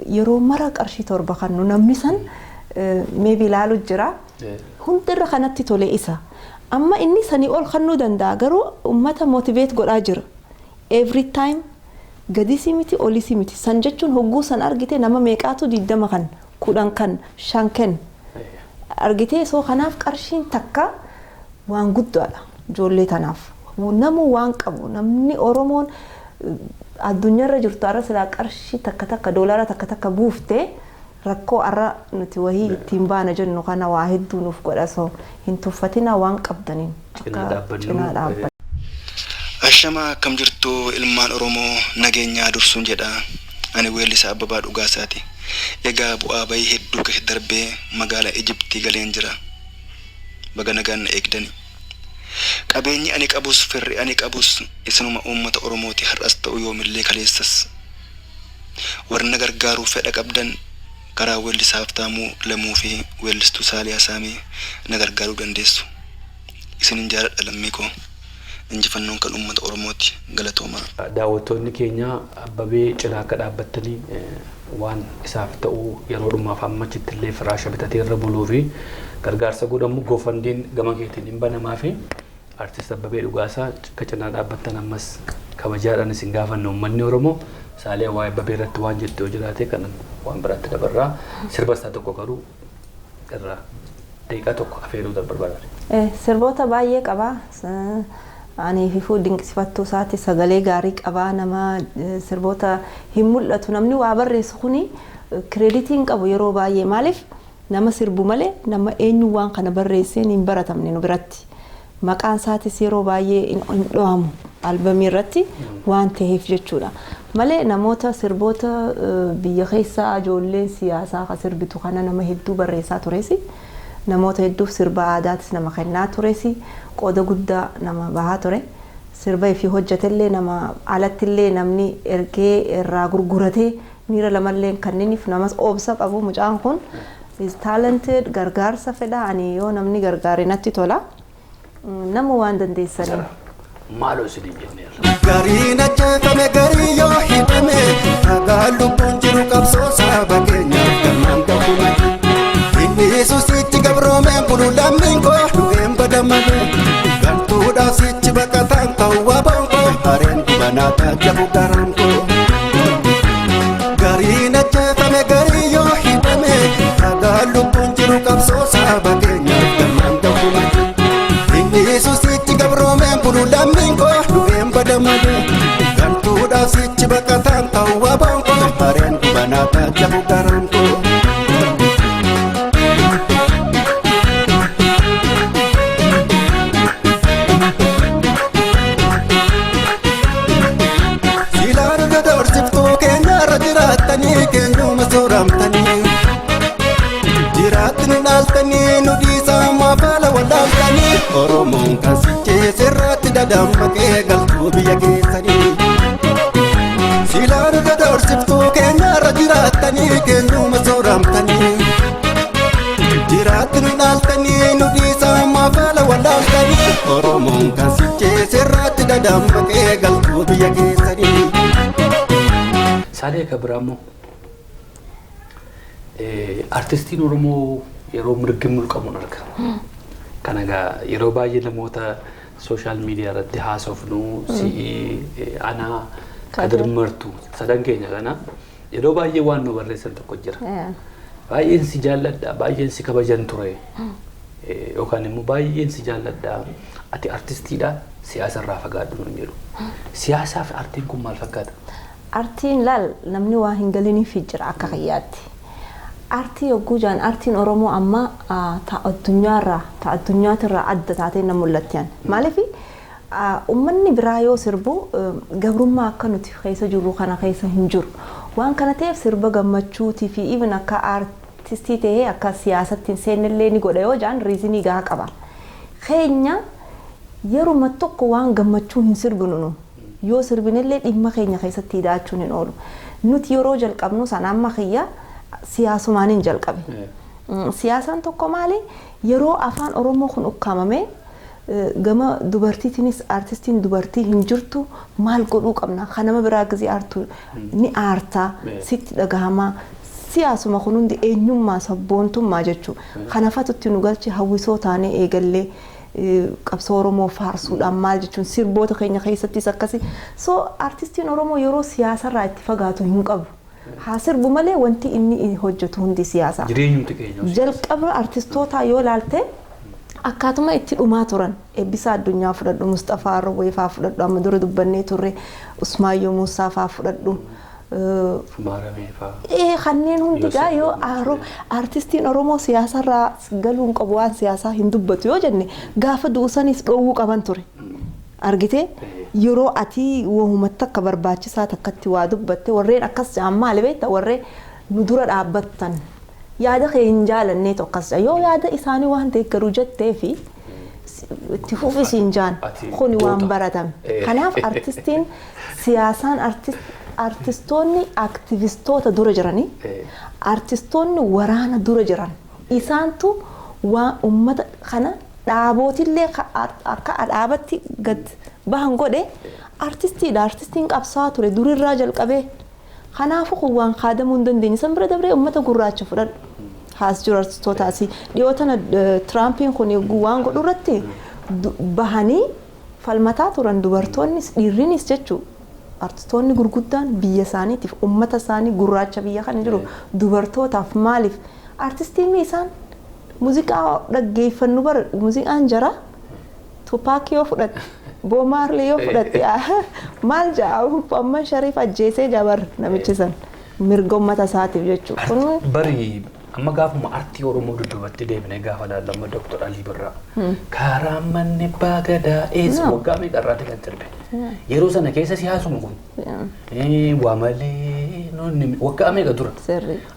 yeroo mara qarshii 7 kannu namni san maybe ilaalu jira. Hundirra kanatti tole isa. Amma inni sanii ol kennuu danda'a, garuu uummata motivate godhaa jira. Every time gadisii miti, olisii miti. San jechuun hogguu san argite nama meeqaatu 20 kan, 10 kan, 5 kan argitee. Soo kanaaf qarshiin takka waan guddaadha ijoollee tanaaf. Namu waan qabu, namni Oromoon addunyaarra jirtu har'a silaa qarshii takka takka, doolaara takka takka buuftee rakkoo har'a nuti wahii ittiin baana jennu kana waa hedduu nuuf godha. Soo hin tuffatina, waan qabdaniin cinaa dhaabbannu. Ashamaa, akkam jirtu ilmaan Oromoo? Nageenyaa dursuun jedha. Ani weellisaa Abbabaa Dhugaasaati. Egaa bu'aa bayii hedduu keessa darbee magaalaa Ijiptii galeen jira. Baga nagaan na eegdani. Qabeenyi ani qabus, firri ani qabus isinuma uummata Oromooti, har'as ta'u yoomillee kaleessas. Warri na gargaaruu fedha qabdan karaa weellisaa Habtaamuu Lamuu fi weellistuu Saaliyaa Saamii na gargaaruu dandeessu. Isinin jaaladha, lammii koo. Injifannoon kan uummata Oromooti. Galatoomaa. Daawwattoonni keenya Abbabee cinaa akka dhaabbattanii waan isaaf ta'u yeroo dhumaaf amma achitti illee firaasha bitatee irra buluu fi gargaarsa godhamu GoFundMen gama keetiin hin banamaa fi artist Abbabee Dhugaasaa akka cinaa dhaabbattan ammas kabajaadhaan isin gaafanna uummanni Oromoo. Saaliyaa, waa'ee Abbabee irratti waan jettu yoo jiraate kanan waan biraatti dabarraa. Sirba isaa tokko garuu irraa daqiiqaa tokko afeeruu barbaada. Sirboota baay'ee qaba. Ani fifuu dinqisiifattuu isaati, sagalee gaarii qabaa, nama sirboota hin mul'atu. Namni waa barreessu kuni credit hin qabu yeroo baay'ee. Maaliif? Nama sirbu malee nama eenyu waan kana barreesseen hin baratamne nu biratti. Maqaan isaatis yeroo baay'ee hin dho'amu albamii irratti waan ta'eef jechuudha. Malee namoota sirboota biyya keessaa ijoolleen siyaasaa ka sirbitu kana nama hedduu barreessaa tures. Namoota hedduuf sirba aadaatis nama kennaa tures, qooda guddaa nama bahaa ture. Sirba ifii hojjetellee nama alattillee namni ergee irraa gurguratee miira lamallee kanniniif namas obsa qabu. Mucaan kun is talented, gargaarsa fedha. Ani yoo namni gargaare natti tola. Nama waan dandeessanii. Maaloo isiniin jenneerra. Gariin ajjeefame, garii yoo hidhame, dhagaan lubbuun jiru qabsoo saba keenyaaf galmaan gahume. Inni sichi gabroomeen bulu lammiin koo du'een bada malee. Gantuudhaaf sichi baqataan ta'uu waboon koo hareen gubanaa taajjabu garaan koo. Gariin ajjeefame, garii yoo hidhame, dhagaan lubbuun jiru qabsoo saba keenyaaf galmaan gahume. Inni sichi gabroomeen bulu lammiin koo du'een bada malee. Gantuudhaaf sichi baqataan ta'uu waboon koo hareen gubanaa taajjabu garaan koo. Silaan dodoorsiftuu keenyarra jiraattanii keenyuma sooramtanii. Jiraatti nu dhaaltanii, nu dhiisaa maafaala wallaaltanii. Oromoon kan sichee sirraatti dadammaqee galtuu biyya keessanii. Silaan dodoorsiftuu keenyarra jiraattanii keenyuma sooramtanii. Jiraatti nu dhaaltanii, nu dhiisaa maafaala wallaaltanii. Oromoon kan sichee sirraatti dadammaqee galtuu biyya keessanii. Saalee, akka biraa immoo artistiin Oromoo yeroo mirgi mulqamuun arga. Kana egaa yeroo baay'ee namoota social media irratti haasofnu, si'ii, anaa, Kadir Martuu, sadan keenya kana yeroo baay'ee waan nu barreessan tokko jira. Baay'een si jaalladha, baay'een si kabajan ture. Yookaan immoo baay'een si jaalladha, ati artistiidha, siyaasa irraa fagaadhu nuun jedhu. Siyaasaa fi artiin kun maal fakkaata? Artiin, laal, namni waa hin galiniif jira akka kiyyaatti. Artii yogguu jaan, artiin Oromoo amma ta addunyaarraa, ta addunyaatirraa adda taatee na mul'atti. Maaliif? Uummanni biraa yoo sirbu gabrummaa akka nuti keessa jirru kana keessa hin jiru. Waan kana ta'eef sirba gammachuutii fi even akka artistii ta'ee akka siyaasatti hin seennellee ni godha yoo jaan reason gahaa qaba. Keenya yeruma tokko waan gammachuu hin sirbinu nu. Yoo sirbinellee dhimma keenya keessatti hidhaachuun hin oolu. Nuti yeroo jalqabnu sana amma kiyya siyaasumaan hin jalqabe. Siyaasaan tokko maali? Yeroo afaan Oromoo kun ukkaamame, gama dubartiitiinis artistiin dubartii hin jirtu, maal godhuu qabna? Kan nama biraa gizee aartu ni aartaa, sitti dhagahamaa. Siyaasuma kun hundi eenyummaa sabboontummaa jechuudha. Kanafatutti nu galche, hawwisoo taanee eegallee qabsoo Oromoo faarsuudhaan maal jechuun sirboota keenya keessattis akkasi. So artistiin Oromoo yeroo siyaasarraa itti fagaatu hin qabu. Haa sirbu malee wanti inni hojjetu hundi siyaasa. Jireenyumti keenya. Jalqaba artistootaa yoo ilaalte akkaatuma itti dhumaa turan, Eebbisaa Addunyaa fudhadhu, Mustafaa Roobee faa fudhadhu, amma dura dubbannee turre, Usmaayyoo Muusaa faa fudhadhu. Maaramee faa. Kanneen hundi gaa yoo artistiin Oromoo siyaasarraa galuu hin qabu, waan siyaasaa hin dubbatu yoo jenne, gaafa du'usanis dhoowwuu qaban ture. Argitee, yeroo ati wahumatti akka barbaachisaa takkatti waa dubbatte, warreen akkas jedhan maali beekta? Warreen nu dura dhaabbattan yaada kee hin jaalanneetu akkas jedha. Yoo yaada isaanii waan deeggaru jettee fi itti fufisiin jaan kuni waan baratame. Kanaaf artistiin siyaasaan, artistoonni aktivistoota dura jiranii, artistoonni waraana dura jiran, isaantu waan ummata kana dhaabootillee akka dhaabatti gad bahan godhe artistiidha. Artistiin qabsaa ture durirraa jalqabee. Kanaafuu kun waan kaadamuu hin dandeenye. San bira dabree uummata gurraacha fudhadhu. Haas jiru artistoota asii. Dhiyoo tana Tiraampiin kun waan godhu irratti bahanii falmataa turan, dubartoonnis dhiirrinis jechuudha. Artistoonni gurguddaan biyya isaaniitiif, uummata isaanii gurraacha biyya kana jiru dubartootaaf, maaliif artistiin isaan muuziqaa dhaggeeffannu bara muuziqaan jara Tupac yoo fudhatte Bob Marley yoo fudhatte maal ja'a, amma shariif ajjeesee jabar namichi san mirga uummata isaatiif jechuudha. Kun Bari amma gaafuma artii Oromoo dudduubatti deebinee gaafa laallu, Dr. Alii Birraa. Karaa manni baagadaa eessa waggaa meeqa irraati kan sirbe. Yeroo sana keessa siyaasuma kun. Waa malee nuuni waggaa meeqa dura.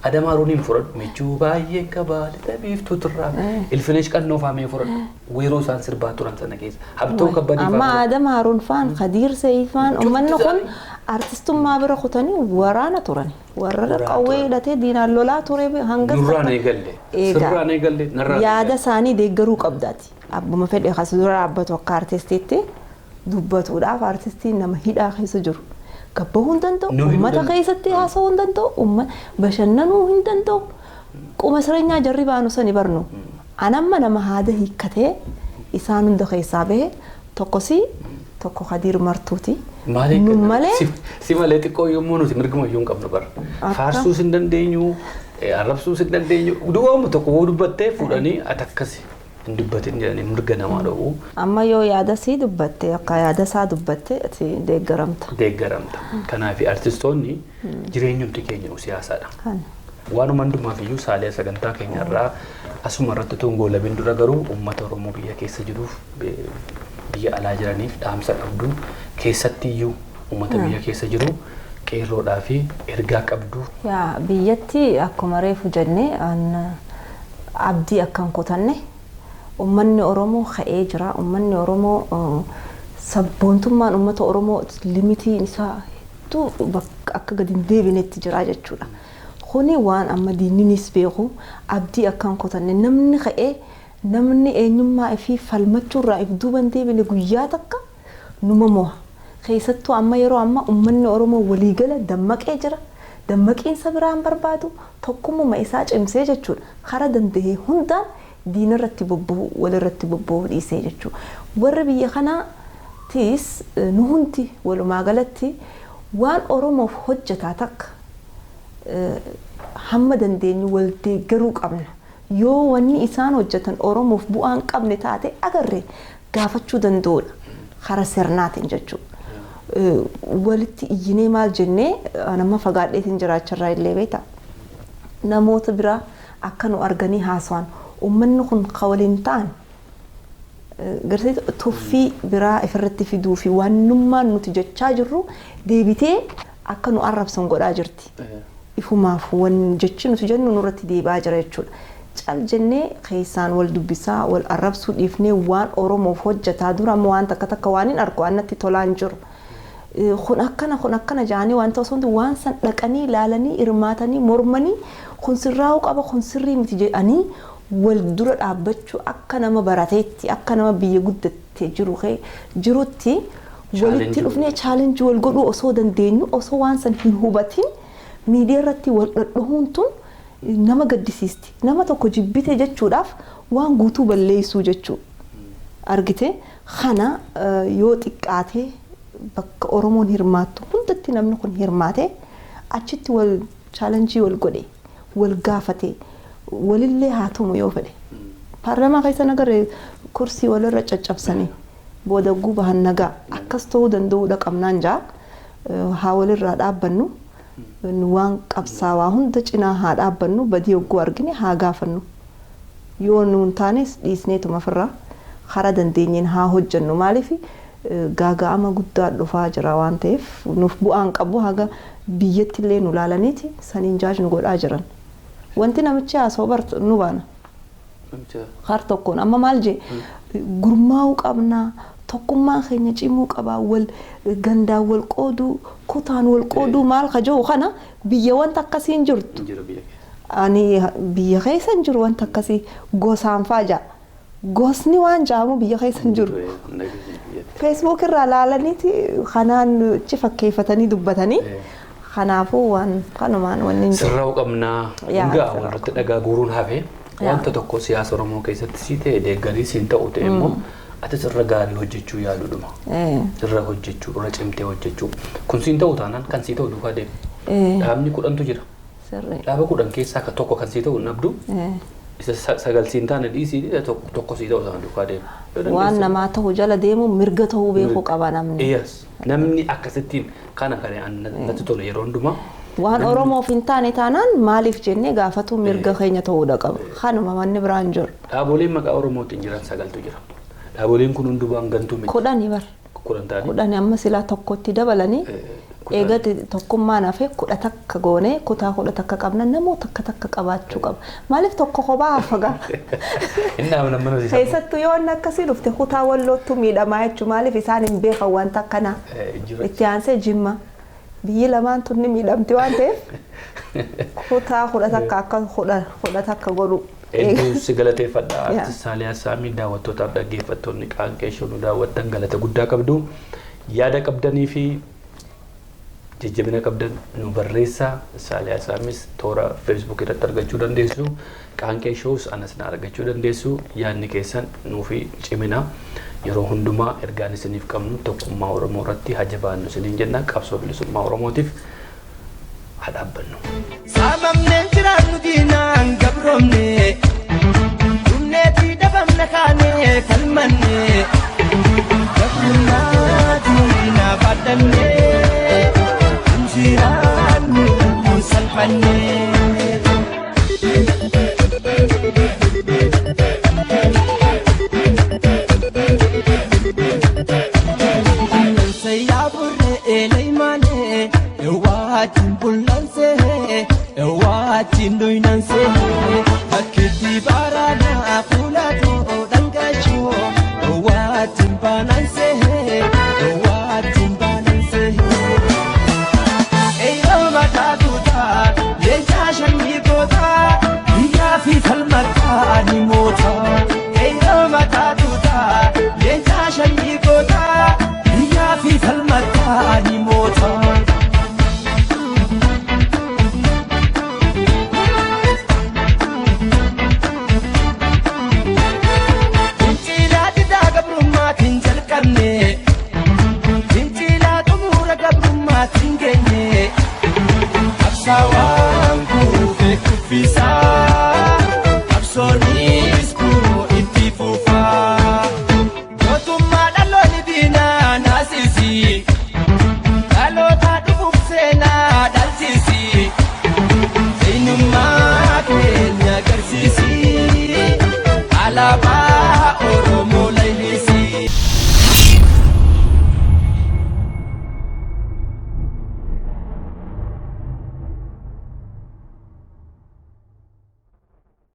Adamaa Haruuniin fudhadhu, michuu baay'ee qabaa lixa biiftuu turraa. Ilfinesh Qannoo faamee fudhadhu. Yeroo isaan sirbaa turan sana keessa. Habtoo Kabbadii Amma fa'aa. Adam Haruun faan, Khadiir Sayid faan, uummanni kun artistummaa bira kutanii waraana turan. Warra Waraana qawwee turan. hidhatee diinaan lolaa ture hanga Nurraan eegalle. Eegaa. Sirraan eegalle. Narraan Yaada isaanii deeggaruu qabdaati. Abbuma fedhe kas dura dhaabbatu akka artistiitti dubbatuudhaaf artistiin nama hidhaa keessa jiru. Gabbahuu hin danda'u, Nu hidhuu uummata danda'u. keessatti haasa'uu hin danda'u, bashannanuu hin danda'u. Quma sireenyaa jarri baanu sani barnu. Anamma nama haada hiikkatee isaan hunda keessaa bahe tokkosi tokko Khadiir Martuuti. Maali? Nu malee Si malee xiqqoo yommuu nuti mirguma iyyuu hin qabnu bara. Akka? Faarsuus hin dandeenyu, arrabsuus hin dandeenyu. Duwwaama tokko yoo dubbattee fuudhanii ati akkas hin dubbatin jedhanii mirga namaa dhowwu. Amma yoo yaada sii dubbatte, akka yaada isaa dubbatte, ati deeggaramta. Deeggaramta. Kanaaf artistoonni jireenyumti keenya siyaasaadha. Kana. Waanuma hundumaaf iyyuu saalee sagantaa keenya irraa asuma irratti utuu hin goolabin dura garuu uummata Oromoo biyya keessa jiruuf biyya alaa jiraniif dhaamsa qabdu, keessatti iyyuu uummata biyya keessa jiru qeerroodhaa fi ergaa qabdu. Yaa, biyyatti akkuma reefu jennee abdii akka hin kutanne, uummanni Oromoo ka'ee jira. Uummanni Oromoo sabboontummaan uummata Oromoo limitiin isaa hedduu bakka akka gadi hin deebinetti jira jechuudha. Kuni waan amma diinninis beeku, abdii akka hin kutanne, namni ka'ee namni eenyummaa ifii falmachuurraa if duuba hin deebine guyyaa takka numa mo'a. Keessattuu amma yeroo amma uummanni Oromoo waliigala dammaqee jira. Dammaqiinsa biraan barbaadu tokkummuma isaa cimsee jechuudha. Karaa danda'e hundaan diina irratti bobba'u, walirratti bobba'uu dhiisee jechuudha. Warri biyya kanaatiis nu hundi walumaa galatti waan Oromoof hojjetaa takka hamma dandeenyu wal deeggaruu qabna. Yoo wanni isaan hojjetan Oromoof bu'aa hin qabne taate agarre gaafachuu danda'uudha. Karaa sirnaatiin jechuudha. Walitti iyyinee maal jennee nama fagaadheetiin jiraacharraa illee beekta. Namoota biraa akka nu arganii haasa'an, uummanni kun ka waliin ta'an gartee tuffii biraa ifirratti fiduu fi waanummaan nuti jechaa jirru deebitee akka nu arrabsan godhaa jirti. Ifumaaf wan jechi nuti jennu nurratti deebi'aa jira jechuudha. Cal jennee keessaan wal dubbisaa wal arrabsuu dhiifnee waan Oromoof hojjetaa dura amma waan takka takka waan hin argu waan natti tolaa hin jiru. Kun akkana, kun akkana jaanii waan ta'u osoo waan san dhaqanii ilaalanii hirmaatanii mormanii, kun sirraa'uu qaba, kun sirrii miti jedhanii wal dura dhaabbachuu, akka nama barateetti, akka nama biyya guddattee jiru jirutti walitti dhufnee challenge wal godhuu osoo dandeenyu, osoo waan san hin hubatin miidiyaa irratti wal dhadhahuun tun nama gaddisiisti. Nama tokko jibbite jechuudhaaf waan guutuu balleessuu jechuudha. Argite, kana yoo xiqqaatee bakka Oromoon hirmaattu hundatti namni kun hirmaate achitti wal challenge wal godhe, wal gaafate, walillee haa tumu yoo fedhe. Paarlaamaa keessa nagarre kursii walirra caccabsanii booda gubahan nagaa akkas ta'uu danda'uudha qabnaan jaa, haa walirraa dhaabbannu, waan qabsaawaa hunda cinaa haa dhaabbannu, badii hogguu argine haa gaafannu. Yoo nuun taanes dhiisneetuma ofirraa karaa dandeenyeen haa hojjennu. Maaliif, gaaga'ama guddaa dhufaa jira waan ta'eef nuuf bu'aan qabu, haga biyyatti illee nu laalaniiti saniin jaaj nu godhaa jiran. Wanti namichi haasa'u bar nu baana. Kar tokkoon amma maal jee, gurmaa'uu qabnaa, tokkummaan keenya cimuu qabaa, wal gandaan wal qooduu, kutaan wal qooduu maal kaja'u kana biyya wanta akkasii hin jirtu. Ani biyya keessa hin jiru wanta akkasii, gosaan faa ja'a. Gosni waan jaamu biyya keessa hin jiru. Facebook irraa laalaniiti kanaan achi fakkeeffatanii dubbatanii. Kanaafuu waan kanumaan wanni hin jiru. Sirraa'uu qabnaa. Yaa, Egaa sirraa'uu. Walirratti dhagaa guuruun hafe wanta tokko siyaasa Oromoo keessatti si ta'e deeggarii siin ta'u ta'e immoo ati sirra gaarii hojjechuu yaaluudhuma. Sirra hojjechuu, irra cimtee hojjechuu. Kun siin ta'u taanaan kan sii ta'u duukaa deemu. Dhaabni 10tu jira. Dhaaba 10 keessaa kan tokko kan sii ta'u nabdu. Isa sagal siin taane dhiisii tokko sii ta'u sana duukaa deema. Yoo Waan dandeesse- namaa ta'u jala deemu mirga ta'uu beekuu qaba namni. Yes. Namni akkasittiin kana kan natti tole yeroo hundumaa. Waan Oromoof hin taane taanaan maaliif jennee gaafatu mirga keenya ta'uudha qaba. Kanuma manni biraan jiru. Dhaaboleen maqaa Oromootiin jiran sagaltu jira. Dhaaboleen kun hundubaan gantuu miti. 10 bar. 10 ta'anii. 10 amma silaa tokkotti dabalanii eega tokkummaan hafe 11 goone kutaa 11 qabna namoota takka takka qabaachuu qaba. Maaliif tokko kophaa hafa gaa? Inni amna mana hojii Keessattuu yoo inni akkasii dhufte kutaa Walloottu miidhamaa jechuun maaliif isaan hin beekan wanta akkanaa. Jira. Itti aansee Jimma. Biyyi lamaan tunni miidhamti waan ta'eef kutaa 11 akka 11 godhu. Hedduu si galateeffadha. Yaa. Artist Saaliyaa Saamii daawwattootaaf dhaggeeffattoonni Qaanqee Show nu daawwattan galata guddaa qabdu. Yaada qabdanii fi jajjabina qabdan nu barreessaa. Saaliyaa Saamis toora Facebook irratti argachuu dandeessu. Qaanqee Shows anas na argachuu dandeessu. Yaadni keessan nuufi cimina. Yeroo hundumaa ergaan isiniif qabnu tokkummaa Oromoo irratti haa jabaannu isiniin jenna. Qabsoo bilisummaa Oromootiif haa dhaabbannu. Saamamneen jiraannu diinaan gabroomne, dhumneetii dhabamna kaanee falmanne, gabrummaa diinaa baadhanne, injiraannu lubbuun salphanne. Yaa burree eelee ewaatiin bullansee ewaatiin duynansee bakkitti baaraadhaa fuulatoo dhangaashoo ewaatiin baanansee ewaatiin baanansee. Eeyoo mataa tuutaa leencaa shanyii gootaa biyyaa fi falmataa ni mootaa. Eeyoo mataa tuutaa leencaa shanyii gootaa biyyaa fi falmataa ni mootaa. Fincilaa didaa gabrummaatiin jalqabne, fincilaa xumura gabrummaatiin geenye, qabsaawaan kuufee kuffisaa, qabsoonis kunoo itti fufaa. Mootummaa dhaloonni diinaa naasisi, dhaloota dhufuuf seenaa dhalchisi, eenyummaa keenya agarsiisi, alaabaa Oromoo leellisi.